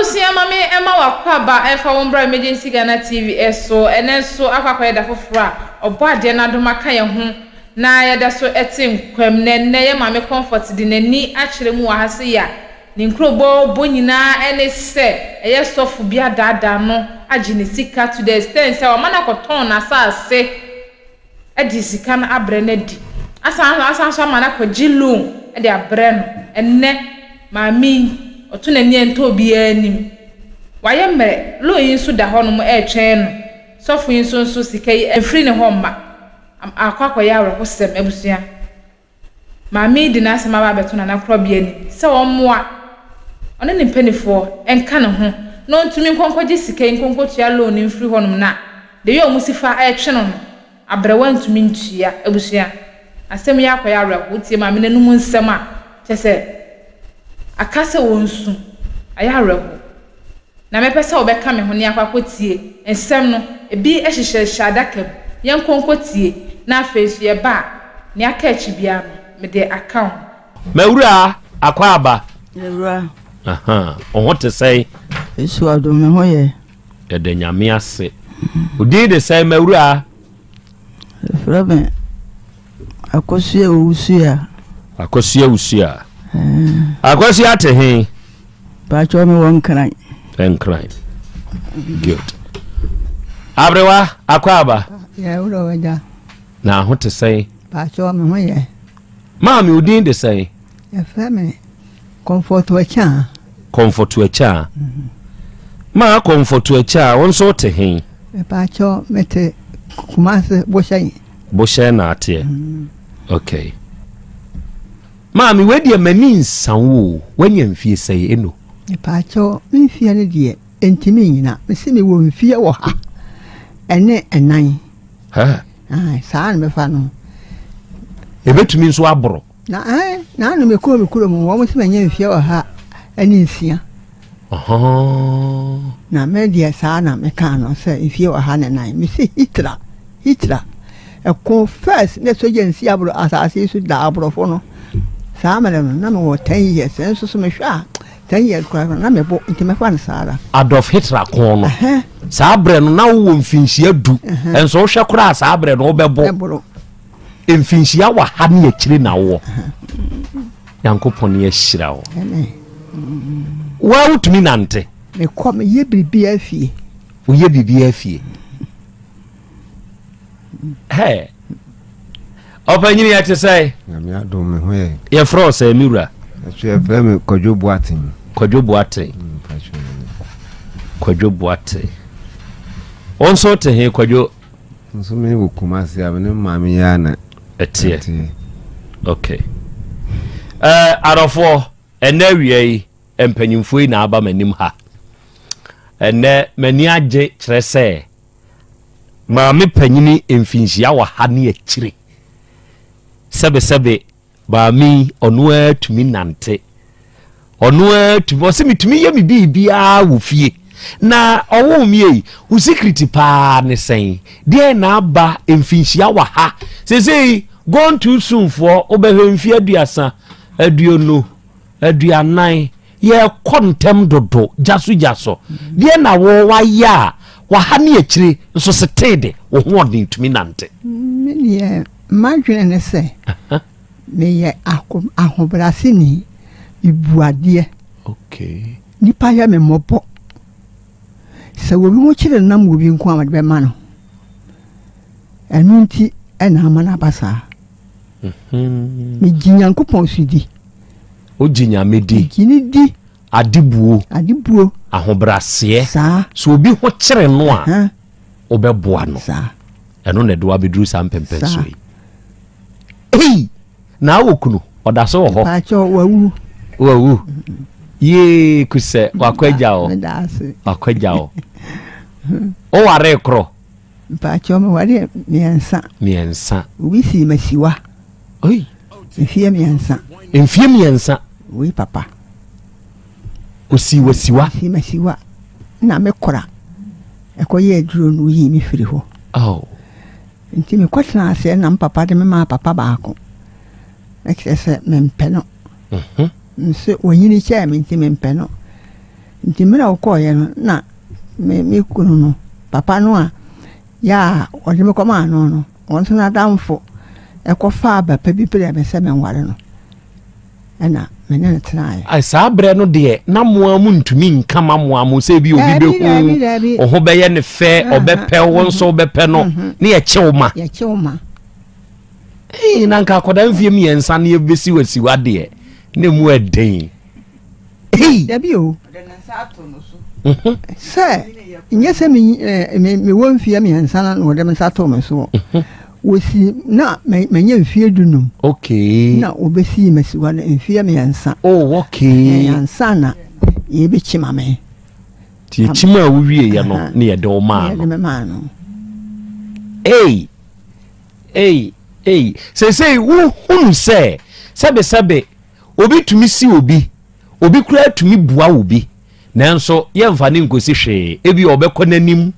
Abusua ma me ɛma w'akwaaba ɛmfa wo mbra Emergency Ghana TV ɛso ɛnɛ nso akɔ akɔyɛ da foforɔ a ɔbɔ adeɛ no adom aka yɛn ho na yɛda so ɛte nkwam na ɛnɛ yɛ maame Comfort de n'ani akyerɛ mu wɔ ha sei a ne nkurobɔ bɔ nyinaa ɛne sɛ ɛyɛ sɔfo bi adaadaa no agye ne sika to the extent sɛ wama no akɔtɔn n'asaase de sika no abrɛ no adi, asan asan nso ama no akɔgye loan de abrɛ no. Ɛnnɛ, maame yi, ɔto n'ani a ɛntɔ obiara anim. Wayɛ mmerɛ, loan yi nso da hɔnom retwɛn no. Sɔfo yi nso nso sika yi mfiri ne hɔ mma. Akɔ akɔyɛ awerɛhosɛm, abusua. Maame yi de n'asɛm aba abɛto Nana Korɔbea anim sɛ ɔmmoa ɔne ne mpaninfoɔ nka ne ho na ɔntumi nkɔ nkɔgye sika yi nkɔ nkɔtua loan no mfiri hɔnom na the way a wɔsi fa retwe no no, aberewa ntumi ntua. Abusua, asɛm yi akɔyɛ awerɛhow. Wotie maame no anum nsɛm a, kyerɛ sɛ aka sɛ ɔnsu. Ayɛ awerɛhow. Na mɛpɛ sɛ wobɛka me ho na yɛakɔ akɔtie nsɛm no. Ebi hyehyɛhyehyɛ adaka mu. Yɛnkɔ nkɔtie, na afei nso yɛba a, nea aka akyi biara no, mede aka wo ho. M'awuraa, Akwaaba. Awura. Aha, wo ho te sɛn? Yesu adom, me ho yɛ. Yɛda Nyame ase. Wo din de sɛn, m'awuraa? Yɛfrɛ me Akosua Owusua. Akosua Owusua. Akosua te he? Pakyɛ me wɔ Nkran. Nkran. Good. Aberewa, Akwaaba. Yɛ wura wagya. Na ho te sɛn? Pakyɛ me ho yɛ. Maame, wo din de sɛn? Yɛfrɛ me Comfort Akyaa. Comfort Akyaa. Maa Comfort Akyaa, wo nso wote he? Mepaakyɛw, mete Kumasi Bohyɛn. Bohyɛn na ateɛ. Mm. Okay. Maame, wei deɛ m'ani nsa wo o. Woanya mfie sɛe eno? Mepaakyɛw, me mfie no deɛ ɛntumi nnyina. Mese mewɔ mfie wɔ ha ɛne ɛnan. Ha? Saa na mɛfa no. Ɛbɛtumi nso aboro. Na ɛn na ano mekɔɔ me kurom wɔn sɛ manya mfeɛ 106. Na me deɛ saa na mekaa no sɛ mfeɛ 104. Mese Hitler, Hitler ɛko first na sogya nsi aboro asase yi so da aborɔfo no. Saa mmerɛ no na mewɔ 10 years nso so mehwɛ a 10 years koraa na mebo nti mɛfa no saa ara. Adolf Hitler ko no saa berɛ no na wowɔ mfinhyia du nso wohwɛ koraa saa berɛ no wobɛbo. Mfinhyia wɔ ha ne akyire na wowɔ. Nyankopɔn ahyira wo. Woa wotumi nante? Mekɔ meyɛ biribiara fie. Woyɛ biribiara fie. Hey. Ɔpanyini yɛ te sɛ? Nyame adom me ho yɛ. Yɛfrɛ wo sɛ me wura? Ɛso yɛfrɛ me Kwadwo Boateng. Kwadwo Boateng. Mm, Kwadwo Boateng. Wo nso te he Kwadwo? Nso me wɔ Kumasi a me ne maame yi ara na ɛteɛ. Okay. Eh, adɔfoɔ, ɛnɛ awia yi mpanyinfoɔ yi na aba m'anim ha. Ɛnɛ m'ani agye kyerɛ sɛ maame panyini mfinhyia wɔ ha ne akyire. Sɛbesɛbe Maame yi, ɔno ara tumi nante. Ɔno ara tumi, ɔsɛ metumi yɛ me biribiara wɔ fie. Na ɔwoo me yi, wo secret paa ne sɛn? Deɛ na aba mfinhyia wɔ ha. Seesei, gone too soon foɔ, wobɛhwɛ mfeɛ 30, 20, 40, yɛkɔ ntɛm dodo, gya so gya so. Deɛ na wo wayɛ a, waha ne akyire nso setee de, wo ho ɔden tumi nante. Me deɛ M'adwene ne sɛ, meyɛ ahobrɛaseni, mebu adeɛ. Nnipa yɛ me mmɔbɔ. Sɛ obi ho kyere no na mewɔ bi nko a, mede bɛma no. Ɛno nti na ama no aba saa. Mhm. Megye Nyankopɔn so di. Wogye Nyame di? Megye ne di. Adebuo. Adebuo. Ahobrɛaseɛ. Saa. Sɛ obi ho kyere no a. wobɛboa no ɛno na ɛde wabɛduru saa mpɛmpɛnsoɔ yi ei na awɔ kunu ɔda so wɔ hɔ wawu wawu yee kusɛ wakɔ agya hɔ wakɔ agya hɔ woware korɔ mpakyɛ meware mmiɛnsa mmiɛnsa obi sii masiwa mfie mmiɛnsa mfie mmiɛnsa wei papa Osii w'asiwa. Osii m'asiwa na me kora ɛkɔyɛɛ aduro no woyii me firi hɔ. Oh. Nti mekɔtena aseɛ na me papa de me maa papa baako. Na kyerɛ sɛ mempɛ no. Mhm. Nso wɔnyini kyɛɛ me nti mempɛ no. Nti mmerɛ a ɔkɔeɛ no na me me kunu no, papa no a yɛ a ɔde me kɔmaa no no, ɔno nso n'adamfo kɔfaa ba pa bi brɛɛ me sɛ menware no. Ɛna me ne no tenaeɛ. Ai, saa berɛ no deɛ na mo ara montumi nka ma mo ara mo sɛ bi obi bɛhu wo ho bɛyɛ ne fɛ ɔbɛpɛ wo nso wobɛpɛ no ne yɛkye wo ma. Yɛkye wo ma. Ee, na nka akwadaa mfie mmiɛnsa ne yɛbɛsi wasiwa deɛ na emu ɛden. Hey! Dabi o. Mhm. Sɛ nyɛ sɛ mewɔ mfeɛ mmiɛnsa na wɔde me nsa too me soɔ. Mhm. Wɔsi na manya mfeɛ dunum. Okay. Na wɔbɛsii masiwa no mfeɛ mmiɛnsa. Oh, okay. Ansa na yɛbɛkyima me. Nti yɛkyima a wowieɛ no ne yɛde wo maa no. Yɛde me maa no. Hey! Ei, ei, seesei wohunu sɛ sɛbesɛbe obi tumi si obi, obi koraa tumi bua obi, nanso yɛmfa no nkosi hwee. Ebia ɔbɛkɔ n'anim,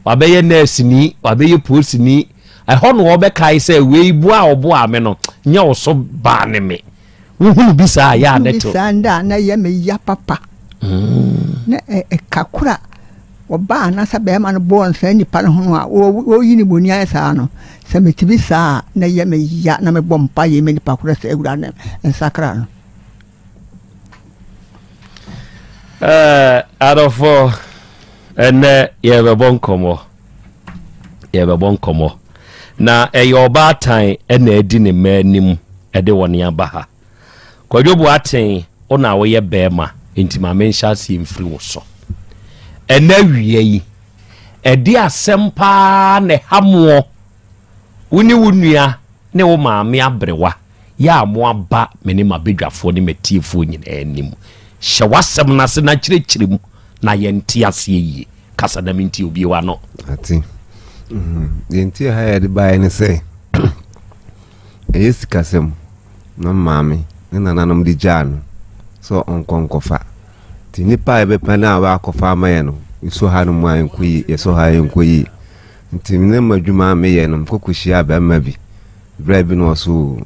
wabɛyɛ nɛɛseni, wabɛyɛ polisini. Ɛhɔ na ɔbɛkae sɛ wei boa a ɔboaa me no, nyɛ wo so baa ne me. Wohunu bi saa a, yɛ a ne to. Bi saa ndɛ a na ɛyɛ me ya papa. Mm. Na ɛka koro a ɔbaa anaasɛ bɛrima no bɔɔ saa nipa no ho no a wɔyi ne bɔni ayɛ saa no, sɛ mete bi saa a na ɛyɛ me ya na mebɔ mpa yɛ me nipa korɔ sɛ awura ne nsakra no. Eh, adɔfoɔ, ɛnɛ yɛbɛbɔ nkɔmmɔ. Yɛbɛbɔ nkɔmmɔ. Na ɛyɛ ɔbaatan ɛna adi ne mma anim ɛde wɔn aba ha. Kwadwo Boateng, wo na woyɛ bɛɛma, enti ma menhyɛ aseɛ mfiri wo so. Ɛnɛ awia yi, ɛde asɛm paa na ɛha moɔ, wo ne wo nua ne wo maame aberewa yɛ a moaba me ne m'abadwafoɔ ne m'atiefoɔ nyinaa anim. Hyɛ w'asɛm no ase na kyerɛkyerɛ mu na yɛnte aseɛ yie. Kasa na mentie obie w'ano. Ate. Deɛ nti a ha yɛde baeɛ ne sɛ Ɛyɛ sikasɛm na maame ne nananom de gyaa no sɛ ɔnkɔ nkɔfa. Nti nnipa a yɛbɛpɛ no a wɔakɔfa ama yɛn no, yɛsɔ ha no mu a ɛnkɔ yie, yɛsɔ ha a ɛnkɔ yie. Nti me ne m'adwuma a meyɛ no, mekɔ kɔhyiaa barima bi. Berɛ bi na ɔso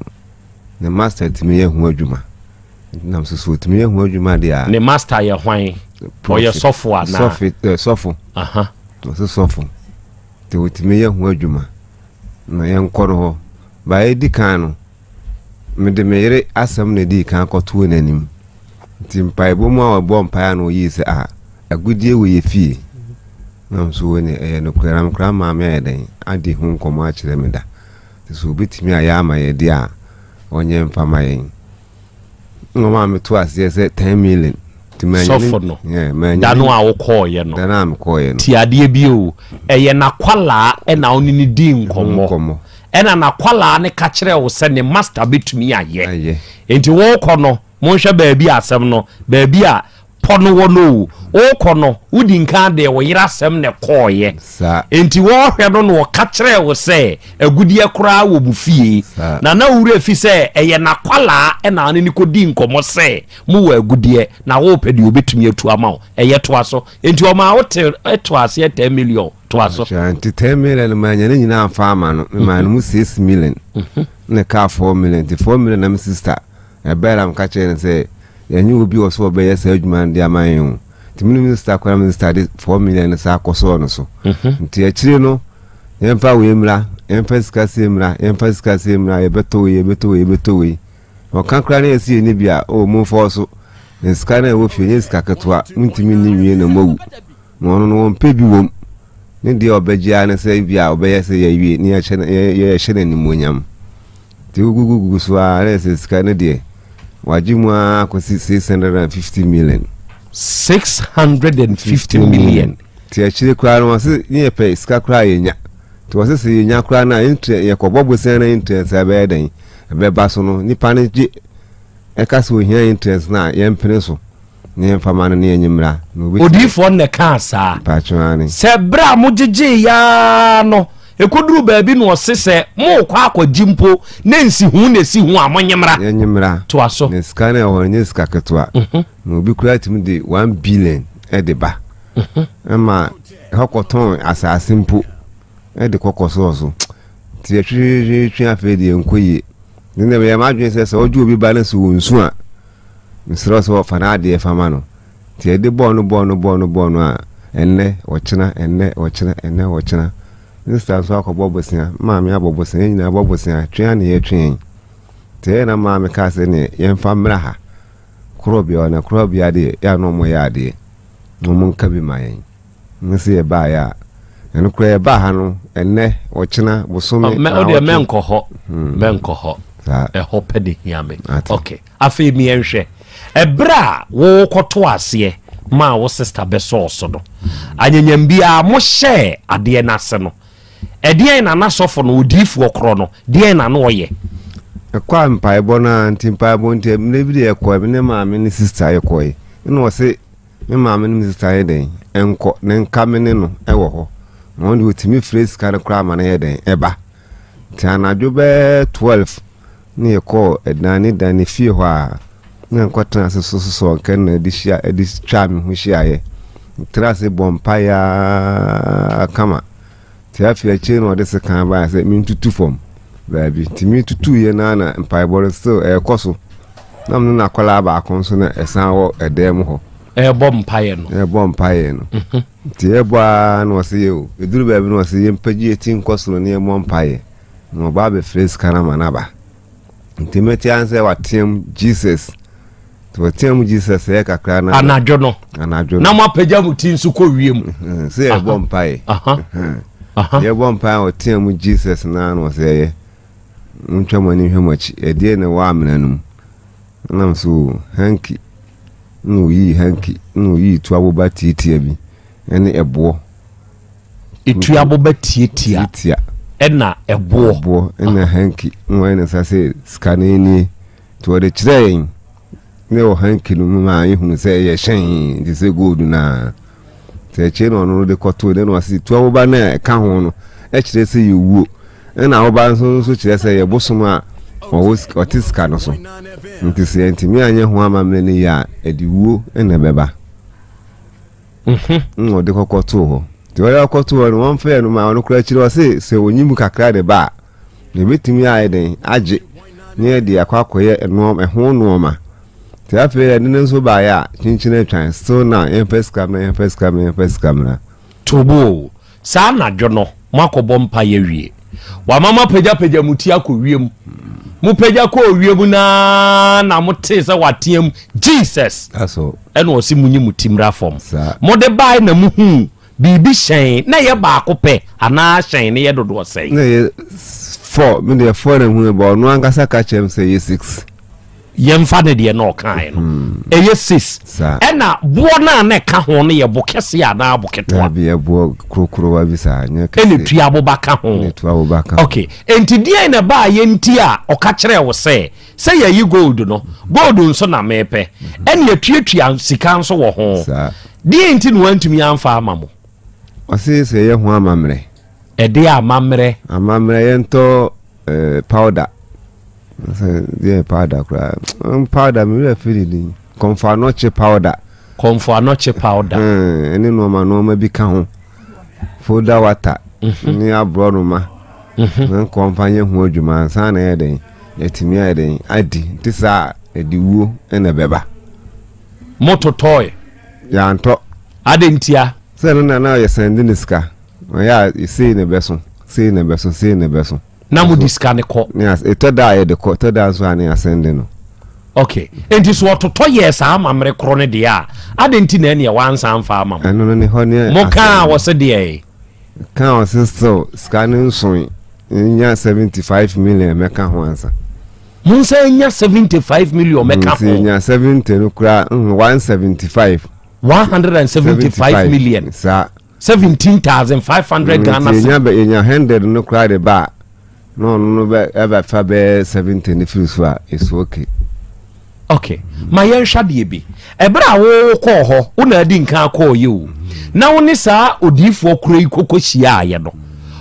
ne master tumi yɛ ho adwuma. Nti nam so so ɔtumi yɛ ho adwuma deɛ a. Ne master yɛ hwan? Ɔyɛ sɔfo anaa? Sɔfo, eh, sɔfo. Aha. Ɔso sɔfo. Nti ɔtumi yɛ ho adwuma. Na yɛnkɔ no hɔ. Ba edi kan no, mede me yere asɛm na edii kan kɔtoo n'anim. Nti mpaebɔ mu a ɔbɔɔ mpae a na oyii sɛ, ah, agodie wɔ yɛ fie. Na nso wei ne ɛyɛ nokorɛ na me koraa maame ayɛ dɛn adi ho nkɔmmɔ akyerɛ me da. Nti sɛ obetumi ayɛ ama yɛ deɛ a, ɔnyɛ mfa ma yɛn. Na ɔmaa me to aseɛ sɛ 10 million. Sɔfo no, da no a wokɔɔeɛ no, da no a mekɔɔeɛ no, tie adeɛ bi o, ɛyɛ n'akwalaa ɛna wo ne no dii nkɔmmɔ, ɛna n'akwalaa no ka kyerɛɛ wo sɛ ne master bɛtumi ayɛ, nti wokɔ no, monhwɛ baabi a asɛm no, baabi a pɔ no wɔ no o, wokɔ no, wodi nkan de wo yere asɛm na ɛkɔɔeɛ, nti wɔrehwɛ no na ɔka kyerɛɛ wo sɛ agudeɛ koraa wɔ mo fie, na na wo werɛ fi sɛ ɛyɛ n'akwalaa ɛna wo ne no kɔdii nkɔmmɔ sɛ Mowɔ agudeɛ na worepɛ deɛ ɔbɛtumi atu ama wo. Ɛyɛ toa so. Enti ɔmaa wo te to aseɛ 10 million. Toa so. Akyɛ nti 10 million no manya ne nyinaa amfa ama no. Memaa no mu 6 million. Na ɛkaa 4 million. Nti 4 million na me sister ɛbɛɛ na meka kyerɛɛ no sɛ yɛnyɛ obi wɔ so ɔbɛyɛ saa adwuma no de ama yɛn o. Nti me ne me sister kɔɛ na me sister de 4 million no saa kɔsɔɔ no so. Nti akyire no yɛmfa wei mmra, yɛmfa sika sei mmra, yɛmfa sika sei mmra, yɛbɛtɔ wei, yɛbɛtɔ wei, yɛbɛtɔ wei. Ɔka koraa na yɛse yɛnni bi a, oh momfɔɔ so. Na sika no a ɛwɔ fie nyɛ sika ketewa, montumi nni nwie na moawu. Na ɔno no ɔmpɛ bi wom. Ne deɛ ɔbɛgye ara ne sɛ ebia ɔbɛyɛ sɛ yɛawie na yɛahyɛ no yɛhyɛ no animuonyam. Nti wogugugugu so ara na ɛsɛ sika no deɛ wagye mu ara kɔsi 650 million. 650 million. Nti akyire koraa no wɔse ne yɛpɛ sika koraa yɛnya. Nti wɔse sɛ yɛnya koraa no a interest yɛkɔbɔ bosea na interest a ɛbɛyɛ dɛn? Ɛbɛba so no, nipa no gye ɛka sɛ ohia interest no a, yɛmpene so na yɛmfa ma no na yɛnye mmra. Na obetumi. Odiyifoɔ no na ɛkaa saa. Mpakyɛw aane. Sɛ berɛ a mogyegyeeɛ ara no, ɛkɔduruu baabi na ɔse sɛ morekɔ akɔgye mpo na nsiho na ɛsi ho a, monye mmra. Yɛnye mmra. Toa so. Na sika no a ɛwɔ hɔ no nyɛ sika ketewa. Na obi koraa tumi de 1 billion de ba. Ɛma ɛhɔ kɔtɔn asase mpo. de kɔ kɔsɔɔ so. Nti yɛtwetwetwe afei deɛ ɛnkɔ yie. Ne na meyɛ m'adwene sɛ sɛ wogye obi ba no sɛ ɔnsu a, mesrɛ wo sɛ fa n'adeɛ fa ma no. Nti yɛde bɔɔ no bɔɔ no bɔɔ no bɔɔ no a, ɛnnɛ, ɔkyena, ɛnnɛ, ɔkyena, ɛnnɛ, ɔkyena. Me sista nso akɔbɔ bosea, me maame abɔ bosea, yɛn nyinaa bɔ bosea, twe ara na yɛtwe yɛn. Nti ɛyɛ na maame kaa sɛ neɛ yɛmfa mmra ha, korɔbea hɔ, na korɔbea deɛ yɛ a na wɔyɛ adeɛ, na wɔnka bi ma yɛn. Ne sɛ yɛbaeɛ a, ɛno koraa yɛbaa ha no, ɛnnɛ, ɔkyena, bosome, Mɛ ɔdeɛ mɛnkɔ hɔ, mɛnkɔ hɔ. Ɛhɔ pɛ de hia me. Okay. Afei miɛnhwɛ, ɛberɛ a wokɔto aseɛ maa wo sister bɛsɔɔ so no, anyanyam biara mohyɛɛ adeɛ no ase no, ɛdeɛn na na sɔfo no, odiyifoɔ korɔ no, deɛn na na ɔyɛ? Ɛkɔ a mpaebɔ no ara nti, mpaebɔ nti, mmerɛ bi deɛ yɛkɔɛ, me ne maame ne sister yɛkɔɛ, ɛna ɔse me maame ne me sister yɛ dɛn, ɛnkɔ, na nka me ne no ɛwɔ hɔ, na ɔno deɛ ɔtumi frɛ sika no koraa ma no yɛ dɛn, ɛba. Nti anadwo bɛyɛ 12 na yɛkɔɔ ɛdan ne dan ne fie hɔ a, na nkɔtena ase so sosɔɔ nkɛnna de hyia de twaa me ho hyiaeɛ. Metra ase bɔ mpaeɛ ara kama. Nti afei akyire na ɔde sekan baeɛ sɛ mentutu fam baabi. Nti metutuiɛ no ara na mpaebɔ no still ɛrekɔ so. Na me ne n'akwadaa baako nso na ɛsan wɔ ɛdan mu hɔ. Ɛrebɔ mpaeɛ no. Ɛrebɔ mpaeɛ no. Mhm. Nti yɛbɔ ara na ɔse yɛ o. Ɛduru baabi na ɔse yɛmpagye yɛn ti nkɔ soro na yɛmmɔ mpaeɛ. Na ɔba abɛfrɛ sika no ama no aba. Nti mete ara sɛ wateam Jesus. Nti ɔteam Jesus yɛ kakra na. Anadwo no. Anadwo no. Na mo apagya mo ti nso kɔ wiem. Sɛ yɛbɔ mpaeɛ. Yɛbɔ mpaeɛ a ɔteam Jesus na na ɔsɛ yɛ. Montwa mo ani nhwɛ mo akyi. Ɛdeɛ na ɛwɔ amena no mu. Ɛnam so hanky. Na ɔyii hanky. Na ɔyii tuaboba tiatia bi ɛne ɛboɔ. Etu aboba tiatia. Tiatia. Ɛna ɛboɔ. Ɛboɔ ɛna hanky na wɔayɛ ne nsa sɛ sika no nie. Nti wɔde kyerɛɛ yɛn na ɛwɔ hanky no mu ma yɛhunu sɛ ɛyɛ hyɛn te sɛ gold no ara. Nti akyire na ɔno de kɔtoo ne na ɔse tu aboba no a ɛka ho no kyerɛ sɛ yɛwuo. Ɛna aboba nso nso kyerɛ sɛ yɛ bosom a ɔwɔ ɔte sika no so. Nti sɛ yɛntumi anyɛ ho amammerɛ no yie a ɛde wuo na ɛbɛba. Nna ɔde kɔkɔ too hɔ. Nti ɔde kɔkɔ too hɔ no, wɔmfrɛɛ no ma ɔno koraa akyiri ɔse sɛ ɔnyi mu kakra de ba a, yɛbɛtumi ayɛ dɛn agye na yɛde akɔ akɔyɛ nnoɔma ɛho nnoɔma. Nti afei ɛde no nso baeɛ a, kyinkyin atwan, still now yɛmfa sika mmra, yɛmfa sika mmra, yɛmfa sika mmra. Tobo, saa anadwo no, moakɔbɔ mpaeɛ awie. Wama moapagyapagya mo ti akɔ wiem. Mopagya kɔɔ wiem no ara na motee sɛ wateam, Jesus! Ɛna ɔse monyi mo ti mmra fam. Mode bae na mohuu biribi hyɛn, na ɛyɛ baako pɛ anaa hyɛn no yɛ dodoɔ sɛn? Na ɛyɛ four, me deɛ four na mehuu, but ɔno ankasa ka kyerɛɛ me sɛ ɛyɛ six. Yɛmfa ne deɛ na ɔkaeɛ no hmm. Ɛyɛ sis. Ɛna boɔ no a na ɛka ho no yɛ bo kɛseɛ anaa bo ketewa? Dabi, ɛboɔ korokorowa bi saa, nyɛ kɛseɛ. Ɛna tua aboba ka ho. Ɛna tua aboba ka ho. Okay, enti deɛn na ɛbaa yɛ nti a ɔka kyerɛɛ wo sɛ sɛ yɛyi gold no, gold nso na mepɛ, ɛna yɛtuatua sika nso wɔ ho. Deɛn nti na wantumi amfa ama mo? Ɔse sɛ yɛ ho amammerɛ. Ɛdeɛ amammerɛ? Amammerɛ yɛntɔ Eh, powder. Sɛ deɛ powder koraa. Mm, powder me werɛ firi ne din. Kɔmfo anɔkye powder. Kɔmfo anɔkye powder. Mm, ɛne nneɛma nneɛma bi ka ho. Folda water mhm. ne aborɔnoma. Mhm. Na nkɔmfa nyɛ ho adwuma ansa na ɛyɛ den. Yɛtumi ayɛ den adi. Nti saa ɛde wuo na ɛbɛba. Mototɔe. Yɛantɔ. Adɛn ntia? Sɛ no na na ɔyɛ sɛnde ne sika. Ɔyɛ a sei na ɛbɛso, sei na ɛbɛso, sei na ɛbɛso. Na mo di sika no kɔ. Ne as ɛtɔ da a yɛde kɔ, ɛtɔ da nso a ne asɛnde no. Ok, enti so ɔtotɔ yɛɛ saa amammerɛ korɔ no deɛ a, adɛn nti na ɛneɛ wansan amfa ama mo? Ɛno no ne hɔ ne asɛm. Mo kaa a wɔse deɛn? Kaa a wɔse still sika no nsoe, nya 75 million mɛka ho ansa. Monsan nya 75 million mɛka ho. Nti nya 70 no koraa, 175. 175 million. Saa. 17,500 mm, Ghana cedis. Yɛnya yɛnya 100 no koraa de ba a na ɔno no bɛ ɛbɛfa bɛyɛ 70 no firi so a it's okay. Okay, ma yɛnhwɛ adeɛ bi. Ɛberɛ a wokɔɔ hɔ, wo na adi nkan akɔɔ yɛ o. Na wo ne saa odiyifoɔ koro yi kɔkɔ hyiaeɛ no,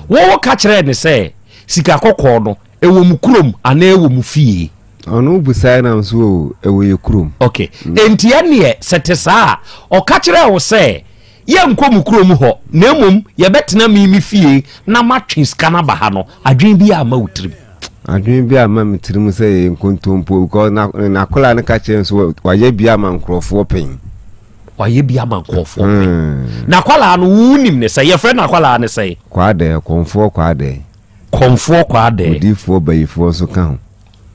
wo ka kyerɛɛ ne sɛ sika kɔkɔɔ no ɛwɔ mu kurom anaa ɛwɔ mu fie? Ɔno busae nam so o, ɛwɔ yɛ kurom. Okay, enti ɛneɛ sɛ te saa a, ɔka kyerɛɛ wo sɛ Yɛrenkɔ mo kurom hɔ, na mmom yɛbɛtena me me fie na matwe sika no aba ha no, adwene bi amma wo tirim? Adwene bi amma me tirim sɛ ɛyɛ nkontompo because na n'akwadaa no ka kyerɛ me sɛ wayɛ bi ama nkurɔfoɔ pɛn. Wayɛ bi ama nkurɔfoɔ pɛn. Hmm. Na akwadaa no wonim ne sɛ yɛfrɛ no akwadaa ne sɛn? Kwaadɛɛ, Kɔmfoɔ Kwaadɛɛ. Kɔmfoɔ Kwaadɛɛ. Odiyifoɔ Bayifoɔ nso ka ho.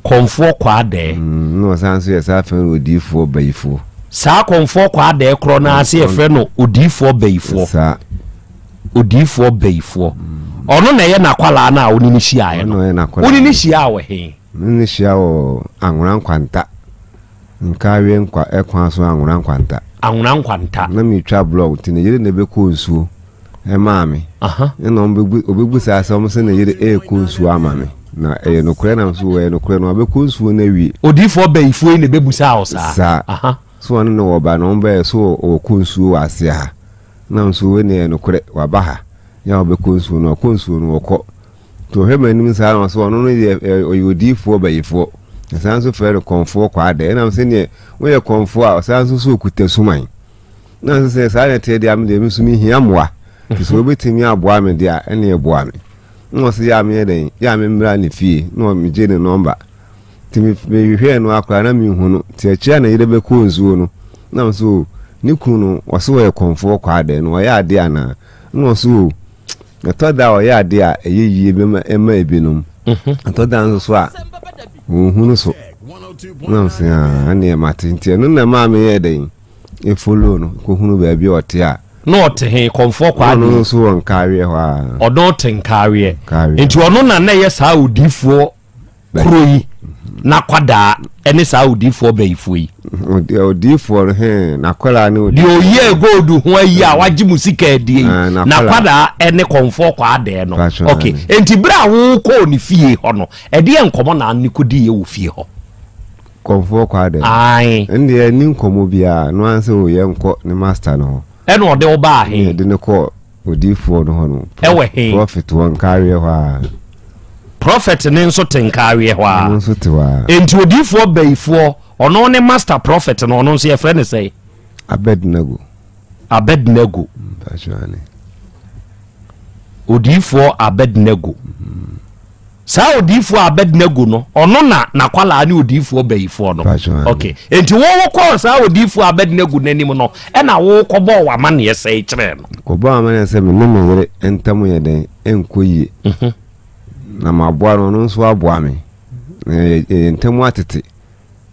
Kɔmfoɔ Kwaadɛɛ. Mm, na ɔsan nso yɛ saa fɛn no Odiyifoɔ Bayifoɔ. Saa Kɔmfoɔ Kwaadɛɛ korɔ no ara sɛ yɛfrɛ no Odiyifoɔ Bayifoɔ. Saa. Odiyifoɔ Bayifoɔ. Ɔno na ɛyɛ n'akwadaa no a wo ne no hyiaeɛ no. Ɔno na ɔyɛ n'akwadaa. Wo ne no hyiaa wɔ he? Me ne no hyia wɔ Anwona Nkwanta. Nkawie nkwa kwan so Anwona Nkwanta. Anwona Nkwanta. Na metwa blɔg nti ne yere na ɛbɛkɔ nsuo maa me. Ɛna ɔbɛbu saa sɛ ɔmo sɛ ne yere ɛrekɔ nsuo ama me. Na ɛyɛ nokorɛ nam so ɛyɛ nokorɛ no ɔbɛkɔ nsuo no awie. Odiyifoɔ bayifoɔ yi na ɛbɛbusaa wo saa? Saa. So ɔne no wɔ ba na ɔmo bɛyɛ so ɔkɔ nsuo wɔ aseɛ ha. Nam so wei na ɛyɛ nokorɛ waba ha. Yɛ a ɔbɛkɔ nsuo no ɔkɔ nsuo no ɔkɔ. Nti ɔhwɛ m'anim saa na ɔsɛ ɔno no yɛ ɔyɛ odiyifoɔ bayifoɔ. Ɛsan nso frɛ no kɔmfoɔ kwaadɛ. Ɛnam sɛ neɛ woyɛ kɔmfoɔ a ɔsan nso so ɔkuta suman. Na nso sɛ saa na ɛteɛ deɛ me deɛ me nso mehia mmoa. Nti sɛ wobɛtumi aboa me deɛ a ɛneɛ boa me. Na ɔsɛ yɛ a meyɛ dɛn yɛ a memmra ne fie na megye ne nɔmba. Nti mehwehwɛɛ no akora na menhu no. Nti akyire a ne yere bɛkɔɔ nsuo no na nso ne kunu no ɔsɛ ɔyɛ kɔmfoɔ kwaadɛ no ɔyɛ adeɛ anaa? Na ɔsɛ o Ɛtɔ da a ɔyɛ ade a ɛyɛ yie bɛma ɛma ebinom. Ɛtɔ da nso so a wɔnhunu so. Na ɔsɛ ah ɛneɛ mate nti ɛno na ɛmaa meyɛɛ dɛn efollow no kɔhunu baabi a ɔte a. Na ɔte he kɔmfoɔ kwaa Ɔno nso wɔ Nkaaweɛ hɔ a. Ɔno te Nkaaweɛ. Nti ɔno na na ɛyɛ saa odiifoɔ kuro yi n'akwadaa ne saa odiifoɔ bayifoɔ yi. Odiifoɔ no hɛn n'akwadaa ne odiifoɔ. Deɛ oyɛ gold ho ayi a wagye mu sika adie yi ah, n'akwadaa ne kɔnfoɔ kɔ adɛɛ no. Ok nti bere a wokɔɔ ne fie hɔ no ɛdeɛ nkɔmɔ na ne kɔdi yɛ wɔ fie hɔ. Kɔnfoɔ kɔ adɛɛ. Ae. Ɛndeɛ ni nkɔmɔ biara no ansɛ oyɛ nkɔ ne master no hɔ. Ɛna ɔde wo baa he? Ɛde ne kɔɔ Odiyifoɔ no hɔ no. Ɛwɔ he? Prɔfɛt wɔ Nkaaweɛ hɔ ara. Prɔfɛt no nso te Nkaaweɛ hɔ ara. Ɔno nso te hɔ ara. Enti odiyifoɔ bayifoɔ, ɔno ne master prɔfɛt no, ɔno nso yɛfrɛ no sɛn? Abednego. Abednego. Mpakyɛ ane. Odiyifoɔ Abednego. Saa odiyifoɔ Abednego no, ɔno na n'akwadaa ne odiyifoɔ bayifoɔ no. Ok, enti wo wokɔɔ saa odiyifoɔ Abednego no anim no, ɛna wokɔbɔɔ w'amanneɛ sɛe kyerɛɛ no? Kɔbɔɔ amanneɛ sɛ me ne me yere ntam yɛ dɛn ɛnkɔ yie. Mhm. Na maboa no, ɔno nso aboa me. Na yɛn ntam atete.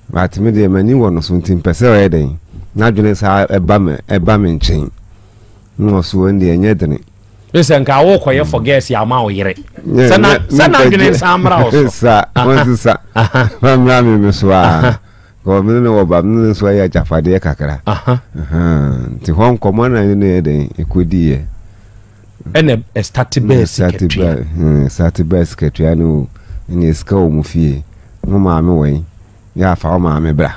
But me deɛ m'ani wɔ no so nti mpɛ sɛ ɔyɛ dɛn n'adwene saa ɛba me ɛba me nkyɛn. Na ɔso ɛndeɛ ɛnyɛ dene. Ne sɛ nka wokɔyɛ forgɛs ama wo yere sɛ na sɛ n'adwene nsa mmra wo so. Sa wɔn sa ma mmra mi mi so a kɔ mi ne wɔ ba mi ne nso ayɛ agyapadeɛ kakra nti hɔ nkɔmɔ na ne yɛ dɛn ekodi yɛ. Ɛna ɛstate bɛɛ sikatua. Ɛstate bɛɛ sikatua ne o ɛna sika wɔ mu fie mo maame wɔ yi yɛ afa wo maame bra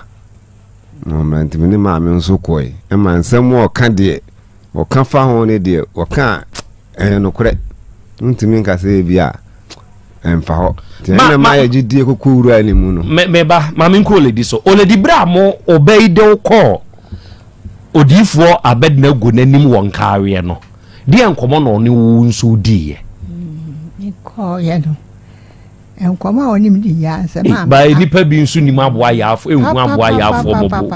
na ɔmmra nti me ne maame nso kɔe ɛma nsɛm ɔka deɛ. Wɔka fa ho no deɛ, wɔka a, ɛyɛ nokorɛ. Wontumi nka sɛ ebi a ɛmfa hɔ. Nti ɛno na ɛma yɛ gyidie kɔkɔ wura ne mu no. Me me ba, ma me nkɔ Oledi so. Oledi, berɛ a mo ɔba yi de wo kɔɔ odiyifoɔ Abednego n'anim wɔ nkaaweɛ no, deɛ nkɔmmɔ na ɔne wo nso diiɛ? Mekɔɔeɛ no, Nkɔmɔ a ɔne me di yɛ ansɛ maa Ba nipa bi nso nim aboa yaafo ehu aboa yaafoɔ mɔbo.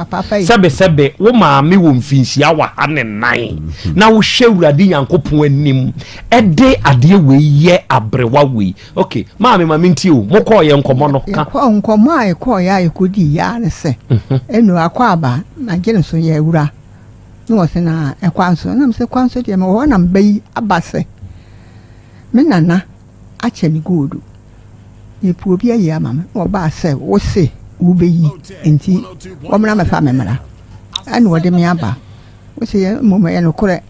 Sɛbe sɛbe wo maame wɔ mfinhyia wɔ ha ne nan na wohwɛ Awurade Nyankopɔn anim ɛde adeɛ wei yɛ abrewa wei. Ok maame ma mentie o mo kɔɔ yɛ nkɔmɔ no ka. Yɛkɔɔ nkɔmɔ a yɛkɔɔ yɛ a yɛkɔdii yɛ ara ne sɛ ɛnu akɔ aba magye ne so yɛ awura ne wɔ sɛ na ɛkwan so na mesɛ kwan so deɛ mewɔ hɔ na meba yi aba sɛ me nana akyɛ me gold. Mepɛ obi ayi ama me. Na ɔbaa sɛ wose wobɛyi nti wɔmmra mmɛfa me mmra. Ɛna wɔde me aba. Wose yɛ mmom ɛyɛ nokorɛ.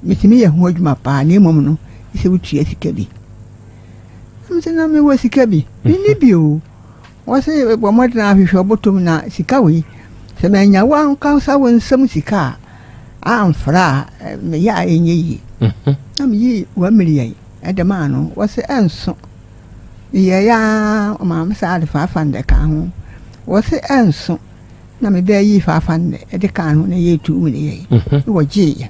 Metumi yɛ ho adwuma paa na mmom no sɛ wotua sika bi. Na mese na mewɔ sika bi. Menni bi o. Wɔse bɔ mmɔden ahwehwɛ ɔbɔtɔm na sika wei sɛ manya wo ankasa wo nsam sika a amfra a meyɛ a ɛnyɛ yie. Na meyii 1 million. De maa no, wɔse ɛnso. Meyɛeɛ ara ɔmaa me saa de 500 kaa ho. Wɔse ɛnso na me bɛɛ yii 500 de kaa ho na ɛyɛɛ 2 million. Na wɔgyeeɛ.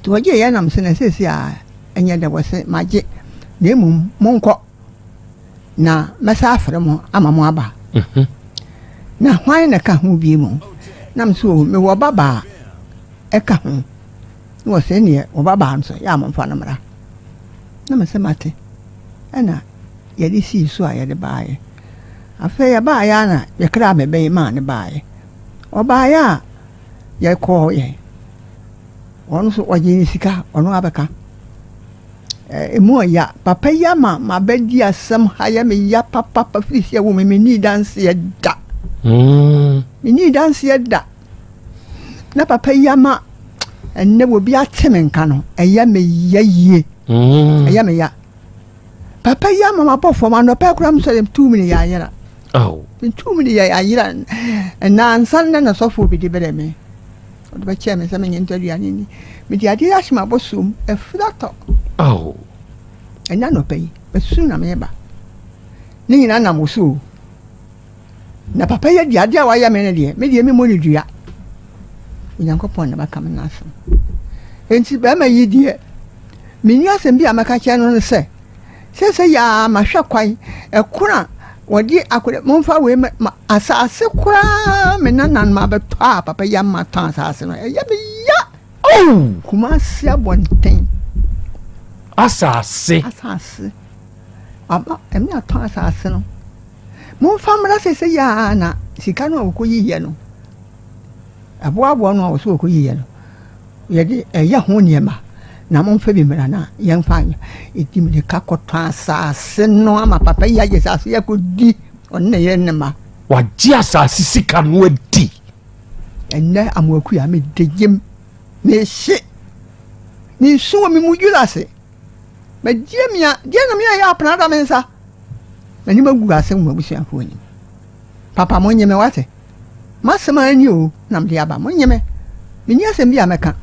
Nti wɔgyeeɛ na mese na seesei a ɛnyɛ dɛ wɔse magye na mmom monkɔ na mɛsa afrɛ mo ama mo aba. Na hwan na ɛka ho bio mu? Na me so mewɔ babaa ɛka ho. Na wɔsɛ neɛ wɔ babaa no so yɛ a momfa no mmra. Na me sɛ mate. Ɛna yɛde sii so a yɛde baeɛ. Afei yɛbaeɛ a na yɛkraa me bɛyi maa no baeɛ. Ɔbaeɛ a yɛkɔɔeɛ. Ɔno nso ɔgyee ne sika, ɔno abɛka. Ɛmu ɔya. Papa yi ama mabɛdi asɛm ha yɛ me ya papapa firi sɛ wo me menii danseɛ da. Menii danseɛ da. Na papa yi ama ɛnnɛ obi ate me nka no, ɛyɛ me ya yie. Ɛyɛ me ya. Papa yi ama mabɔ fam anɔpa koraa mesɔre metuu me ne yɛ ayera. Metuu me ne yɛ ayera. Nnansa no na sɔfoɔ bi de brɛ me. Ɔde bɛkyɛɛ me sɛ menyɛ ntɔ aduane nni. Mede adeɛ ahyɛ m'abɔsoɔ mu, afiri atɔ. Ɛnnɛ anɔpa yi, masu na mereba. Ne nyinaa nam wo so o. Na papa yi adi adeɛ a wayɛ me no deɛ, me deɛ memmɔ no dua. Onyankopɔn na bɛka me n'asɛm. Enti bɛrima yi deɛ, menni asɛm bi a mɛka kyerɛ no no sɛ, seesei yi ara mahwɛ kwan, ɛko a wɔde akɔda, momfa wei ma, ma asase koraa me nananom abɛtɔ a papa yi ama tɔn asase no, ɛyɛ me ya. Oh! Kumasi abɔnten. Asase. Asase. Aba, ɛme atɔn asase no. Momfa mmra seesei yi ara na sika no a wɔkɔyiiɛ no, ɛboaboa no a wɔsɛ wɔkɔyiiɛ no, yɛde ɛyɛ ho nneɛma na momfa bi mmra na yɛmfa nyɛ. Ɛdi mmirika kɔtɔ asase no ama papa yi agye asase yi akɔdi ɔne ne yere ne mma. Wagye asase sika no adi. Ɛnnɛ Amoakua meda gyam, mehye, mesu wɔ me mu dwiri ase. Magye mia, deɛ na meyɛ yɛ apena da me nsa. M'anim agu ase wɔ m'abusuafoɔ anim. Papa monnye me wate. M'asɛm ara ni o na mede aba monnye me. Menni asɛm bi a mɛka.